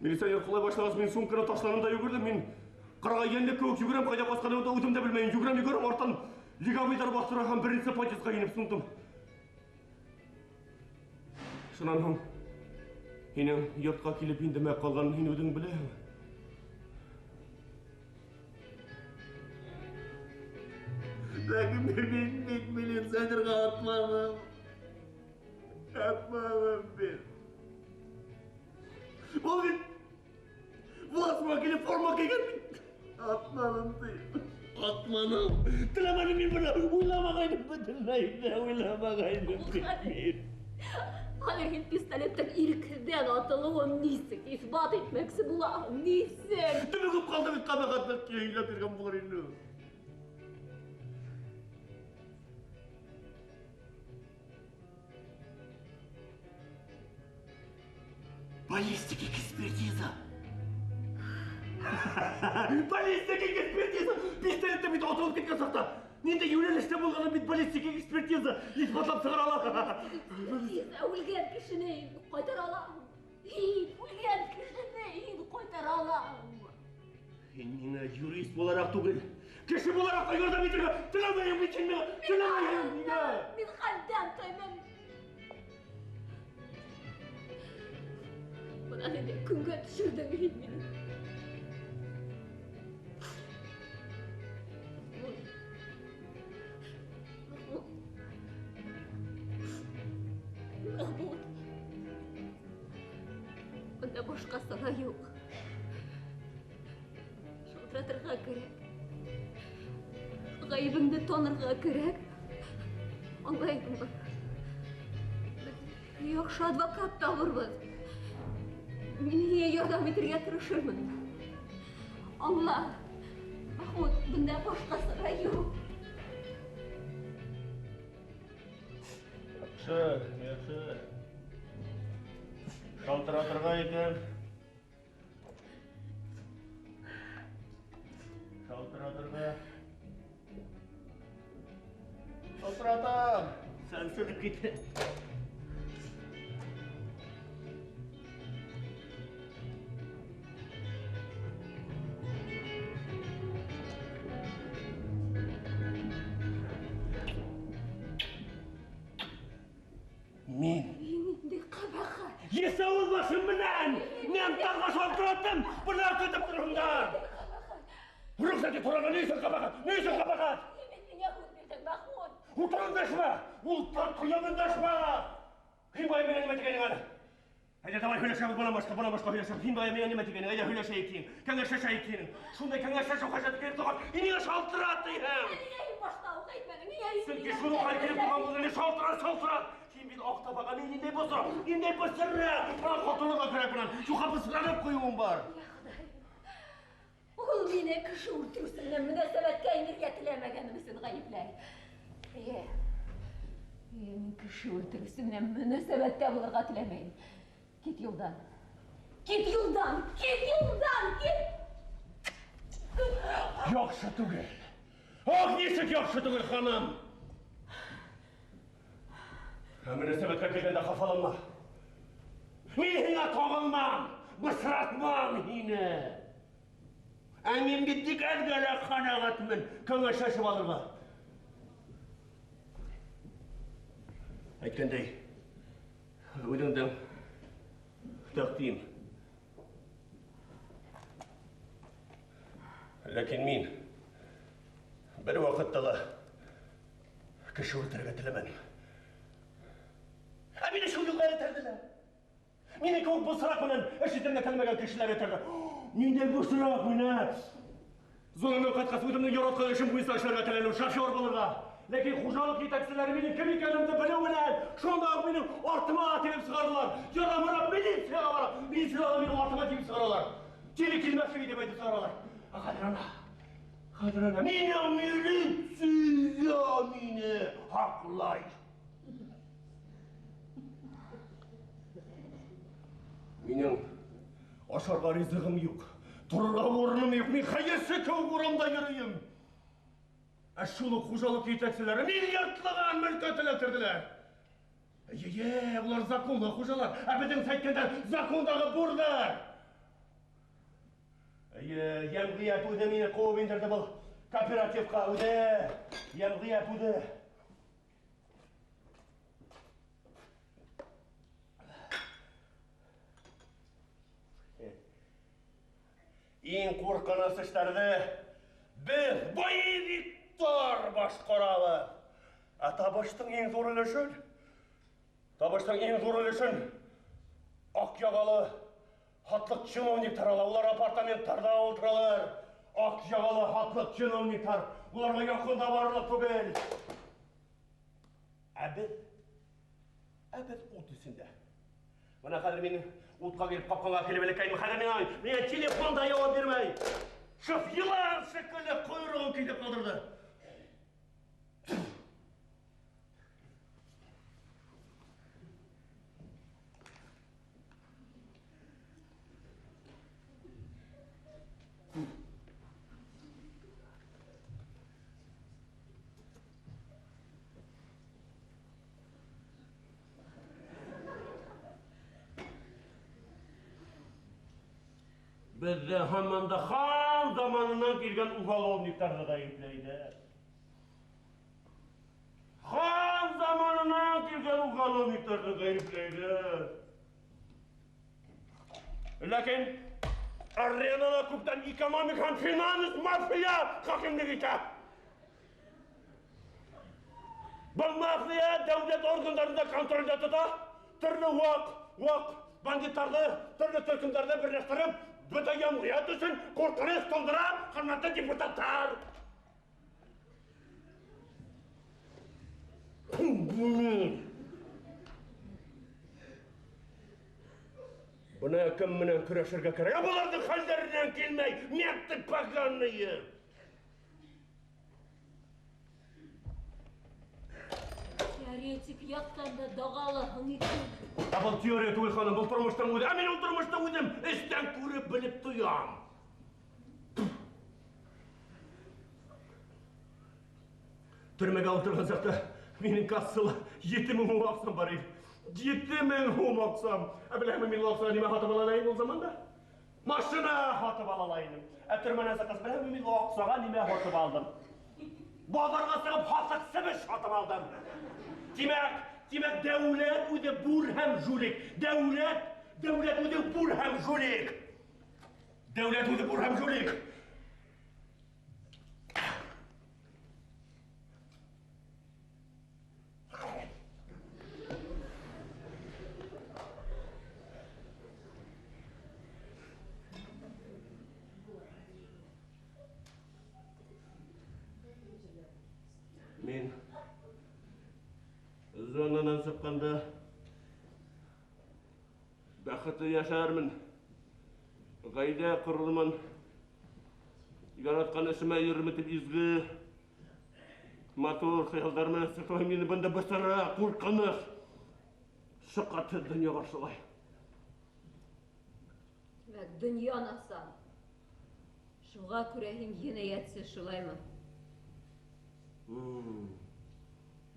Милиционер ҡолай башлағас, мин сумканы ташланым да йүгерҙем. Мин Кырга йәнлек кеүек йүгерәм, кайда качканымды үзем дә белмәйем. Йүгерәм, йүгерәм, арттан легавыйлар бастыра һәм беренче подъездга инеп сумдым. Шуннан һуң һинең йортка килеп индемә калганын һин үзең беләһең. Ләкин мин бит милиционерга атмадым. Атмадым мин. Ул бит властьма килеп форма кигән бит. Атмадым ди. Атмадым. Теләмәдем мин моны. Уйламагайным бөтенләй дә уйламагайным бит мин. Хәзер һин пистолеттан ирекһездән атылуын нисек исбат итмәксе булаһың? Нисек? Дөмегеп калды бит кабахәтлек һөйләп йөргән булыр инде. Баллистик экспертиза. Баллистик экспертиза. Пистолетта бит атылып киткән чакта. Нинди юнәлештә булганын бит баллистик экспертиза исбатлап чыгара ала. Экспертиза үлгән кешене кайтара аламы? Һин үлгән кешене һин кайтара аламы? Һин миңа юрист буларак түгел, кеше буларак та ярдәм итәргә теләмәйем бит син миңа, теләмәйем нигә? Мин хәлдән таймам. Менә нинди көнгә төшердең һин мине. Мәхмүт. Мәхмүт. Мәхмүт. Монда башка сара юк. Шалтыратырга кирәк. Гаебеңне танырга кирәк. Аңлайсыңмы? Без яхшы адвокат табырбыз. Мин сиңа ярдәм итәргә тырышырмын. Аңла. Махмуд, бында башка сара юк. Яхшы, яхшы. Шалтыратырга икән. Шалтыратырга. Шалтыратам. Сәнсез китә. Мин. Нинди кабахәт. Есаул башым менән! Мин таңга шалтыраттым! Болар көтеп торыңдар! Рөхсәт ит торырга, ни өчен кабахәт? Ни өчен кабахәт? Син миңа һүз бирдең, Махмуд. Утыр эндәшмә! Утыр, тоям эндәшмә! Һин бая миңа нимә дигәнең әле? Әйдә, давай һөйләшәбез, моннан башка, моннан башка һөйләшәбез. Һин бая миңа нимә дигәнең? Әйдә һөйләшәйек дим. Кәңәшләшәйек дим. Шундай кәңәшләшү хаҗәте килеп туган. Һин миңа шалтырат диһең. Нигә һин башта ук әйтмәдең? Нигә һин Чөнки шул ук хәл килеп туган булды. Инде шалтырат, шалтырат. Син бит ак табага мин нинди босыра, нинди босыра. Мына котылырга кирәк белән. Юка босыранып куюым бар. Ул мине кеше үтерүсеннән мөнәсәбәткә инергә теләмәгәнем өчен гаепләй. Әйе. Әйе, мин кеше үтерүсеннән мөнәсәбәттә булырга теләмәйм. Кит юлдан. Кит юлдан! Кит юлдан! Кит! Яхшы түгел. Ах, ничек яхшы түгел, ханым! Ә мөнәсәбәткә килгәндә хафаланма. Мин һиңа тагылмам, бысратмам һине. Ә мин бит бик әзгә канәгатьмен кәңәшләшеп алырга. Әйткәндәй, үзеңдән тәкъдим. Ләкин мин бер вакытта да кеше үтерергә теләмәдем. Ә мине шул юлга этәрделәр. Мине кебек бусрак белән эш итәргә теләмәгән кешеләр этәрде. Ниндәй бусрак мине? Зонадан кайткач, үземнең яраткан эшем буенча эшләргә теләдем, шофер булырга. Ләкин хуҗалык җитәкчеләре минем кем икәнемне белү белән, шунда ук минем артыма тибеп чыгардылар. Ярамырап милициягә барып, милициядә минем артыма тибеп чыгаралар. Кире килмәслек итеп әйтеп чыгаралар. Ә хәзер ана, хәзер ана, мине милиция мине хаклай. Минем ашарга ризыгым юк, торырга урыным юк, мин хәерче кебек урамда йөрим. Ә шул ук хуҗалык җитәкчеләре миллиардлаган мөлкәт эләктерделәр. Әйе, болар законлы хуҗалар. Ә безнең әйткәндә закондагы бурлар. Эйе, йәмғиәт үҙе мине ҡыуып индерҙе был кооперативҡа, үҙе. Йәмғиәт үҙе. Иң ҡурҡыныс эштәрҙе беҙ, боевиктар, башҡарабыҙ. Ә табыштың иң ҙур өлөшөн, табыштың иң ҙур өлөшөн аҡ яғалы һатлыҡ чиновниктар ала. Улар апартаменттарҙа ултыралар. Аҡ яғалы һатлыҡ чиновниктар. Уларға яҡын да барырлыҡ түгел. Ә беҙ ут эсендә. Бына хәҙер мин утҡа килеп ҡапҡанға килеп эләккәйнем. Хәҙер миңә телефон да яуап бирмәй. Шеф йылан шикелле ҡойроғон китеп ҡалдырҙы. Беҙҙе һаман да хан заманынан килгән уголовниктарҙы ғәйепләйҙәр. Хан заманынан килгән уголовниктарҙы ғәйепләйҙәр. Ләкин аренала күптән экономик һәм финанс мафия хакимлек итә. Был мафия дәүләт органдарын да контролдә тота, төрлө ваҡ бандиттарҙы, төрлө төркөмдәрҙе берләштереп, бөтә йәмғиәт өсөн ҡурҡыныс тыуҙыра, хөрмәтле депутаттар. Бына кем менән көрәшергә кәрәк? Ә быларҙың хәлдәренән килмәй, менты поганые. Теоретик яҡтан да дағалаһың икән. Ә был теория түгел, ханым, был тормоштоң үҙе. Ә мин ул тормошто үҙем эстән күреп, белеп тоям. Төрмәгә ултырған саҡта минең кассала 7000 һум аҡсам бар ине. 7000 һум аҡсам. Ә беләһеңме, мин ул аҡсаға нимә һатып ала инем ул заманда? Машина һатып ала инем. Ә төрмәнән сыҡҡас, беләһеңме, мин ул аҡсаға нимә һатып алдым? Баҙарға сығып һатыҡ себеш һатып алдым. Тимәк, дәүләт үҙе бур һәм жулик. Дәүләт үҙе бур һәм жулик. Дәүләт үҙе бур һәм жулик. Мин зонанан сыҡҡанда бәхетле йәшәрмен, ғаилә ҡорормон, яратҡан эшемә йөрөрмөн тип изге, матур хыялдар менән сыҡтым. Мине бында бысыра, ҡурҡыныс, шыҡатһыҙ донъя ҡаршылай. Тимәк, донъя насар. Шуға күрә һин енәйәтсе, шулаймы?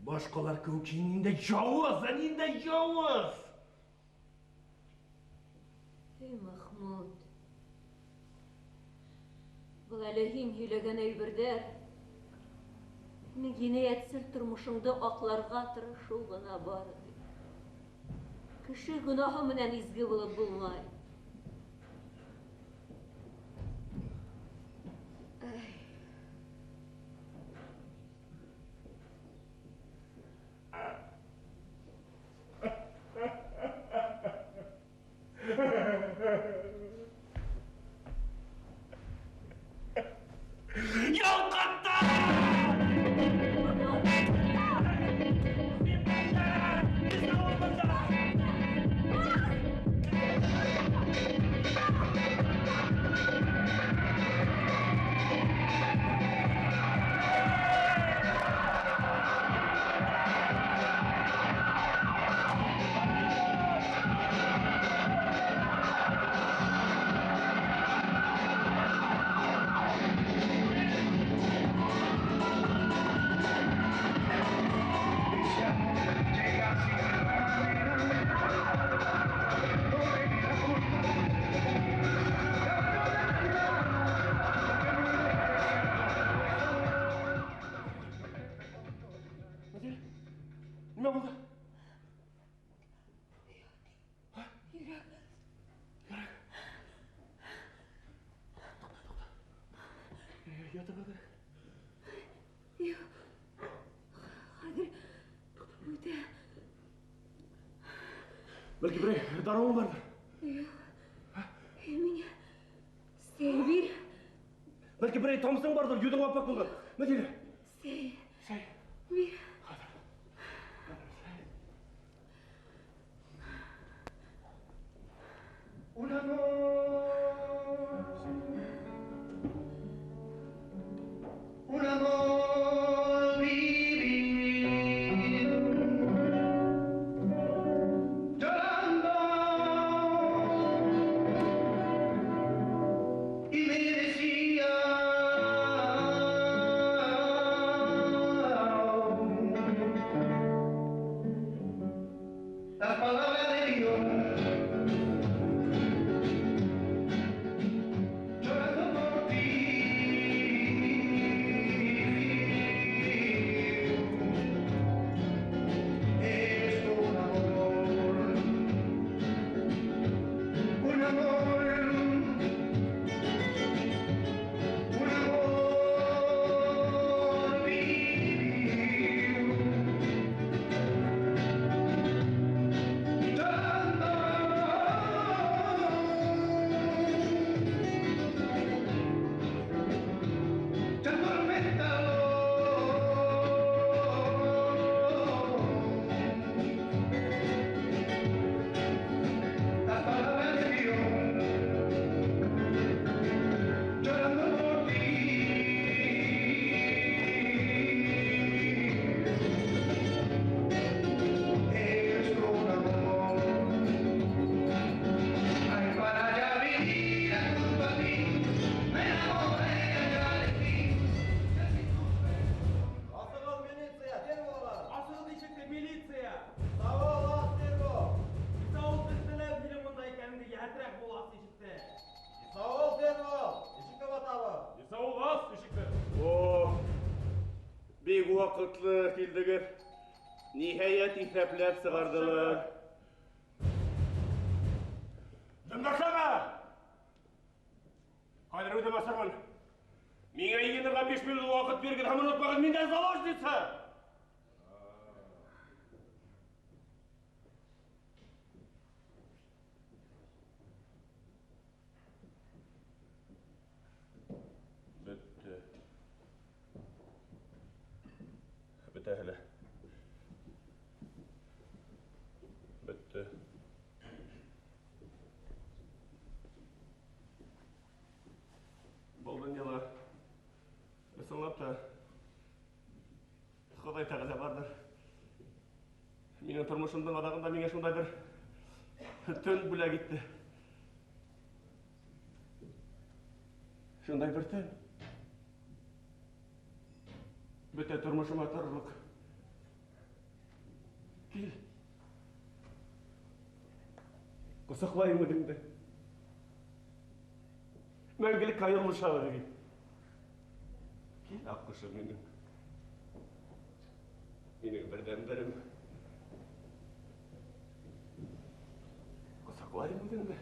Башҡалар кеүек һин ниндәй яуыз, ә ниндәй яуыз! Эй, Махмуд, был әле һин һөйләгән әйберҙәр һинең енәйәтсел тормошоңдо аҡларға тырышыу ғына бар. Кеше гонаһы менән изге булып булмай. Эй. Бәлки берәй дарыуың барҙыр. Юҡ. Миңә сәй бир. Бәлки берәй тамсың барҙыр, йөҙөң аппаҡ булған. Мәдинә. Сәй. Сәй. Бир. Un amor, un amor vivir, llorando, y me decía, las palabras de Dios. Llorando por ti. Es un amor, un amor, un amor vivir. Llorando. Te atormentado. Las palabras de Dios, llorando por ti. Es un amor, ay, para ya vivir junto a ti, me enamoré ya de ti. Асығыҙ милиция, тиҙ булығыҙ. Асығыҙ ишекте, милиция! Сауыл, ас тиҙ бул. Исаул, беҙ беләбеҙ һинең бында икәнеңде, йәһәтерәк бул, ас ишекте. Исаул, тиҙ бул. Ишекте ватабыҙ. Исаул, ас ишекте. О, бик ваҡытлы килдегеҙ. Ниһайәт иҫәпләп сығарҙылар. Дымдашлама! Хәҙер үҙем асырмын. Миңә йыйынырға 5 минут ваҡыт бирегеҙ һәм онотмағыҙ, мин дә заложница! Бөттө. Бөтә әле. Бөттө. Был донъяла ысынлап та Хоҙай Тәғәлә барҙыр. Минең тормошомдоң аҙағында миңә шундай бер төн бүләк итте. Шундай бер төн. Бөтә тормошома торорлоҡ. Кил. Ҡосаҡлайым үҙеңде. Мәңгелек айырылышабыҙ бит. Кил, аҡҡошом минең. Минең берҙән-берем. Ҡосаҡлайым үҙеңде.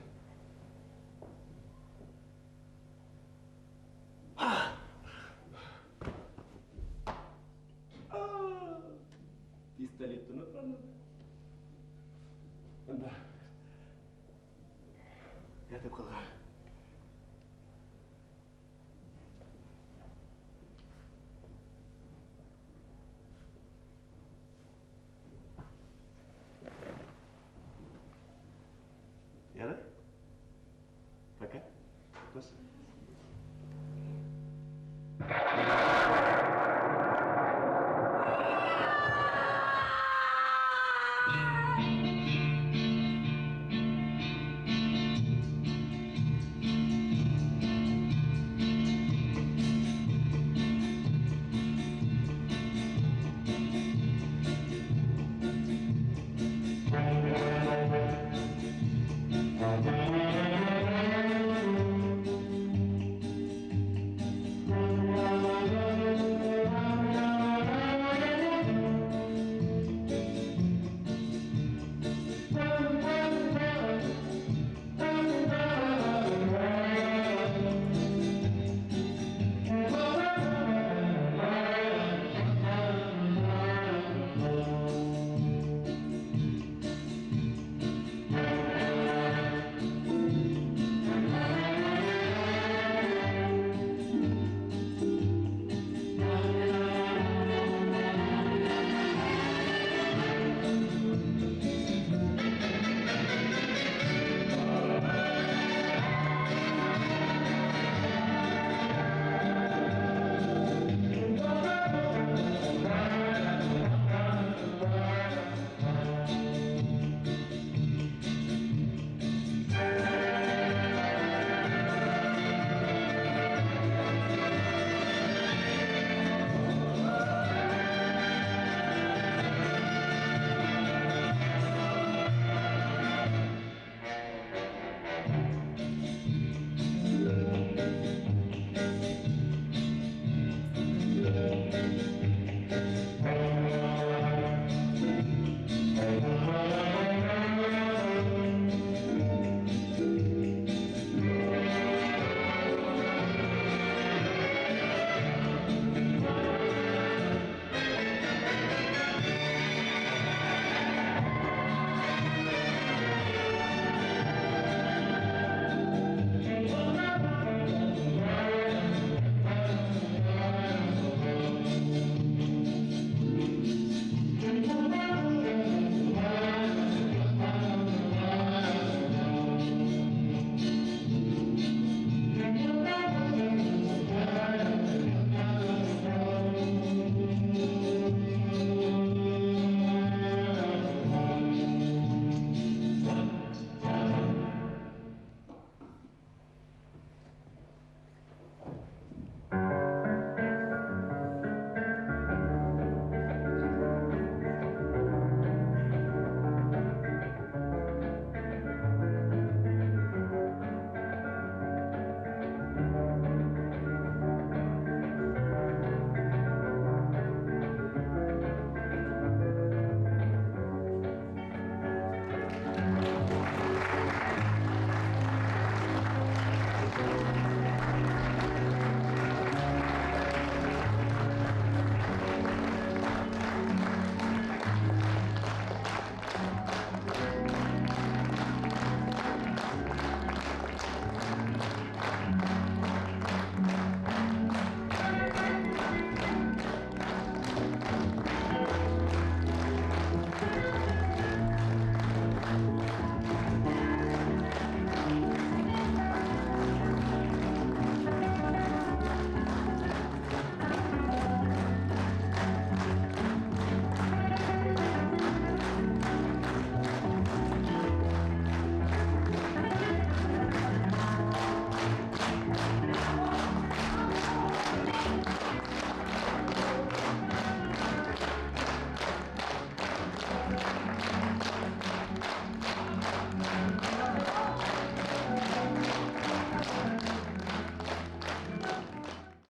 Пистолет онотҡанмын. Бында ятып ҡалған. Ярай. Пока. Күс.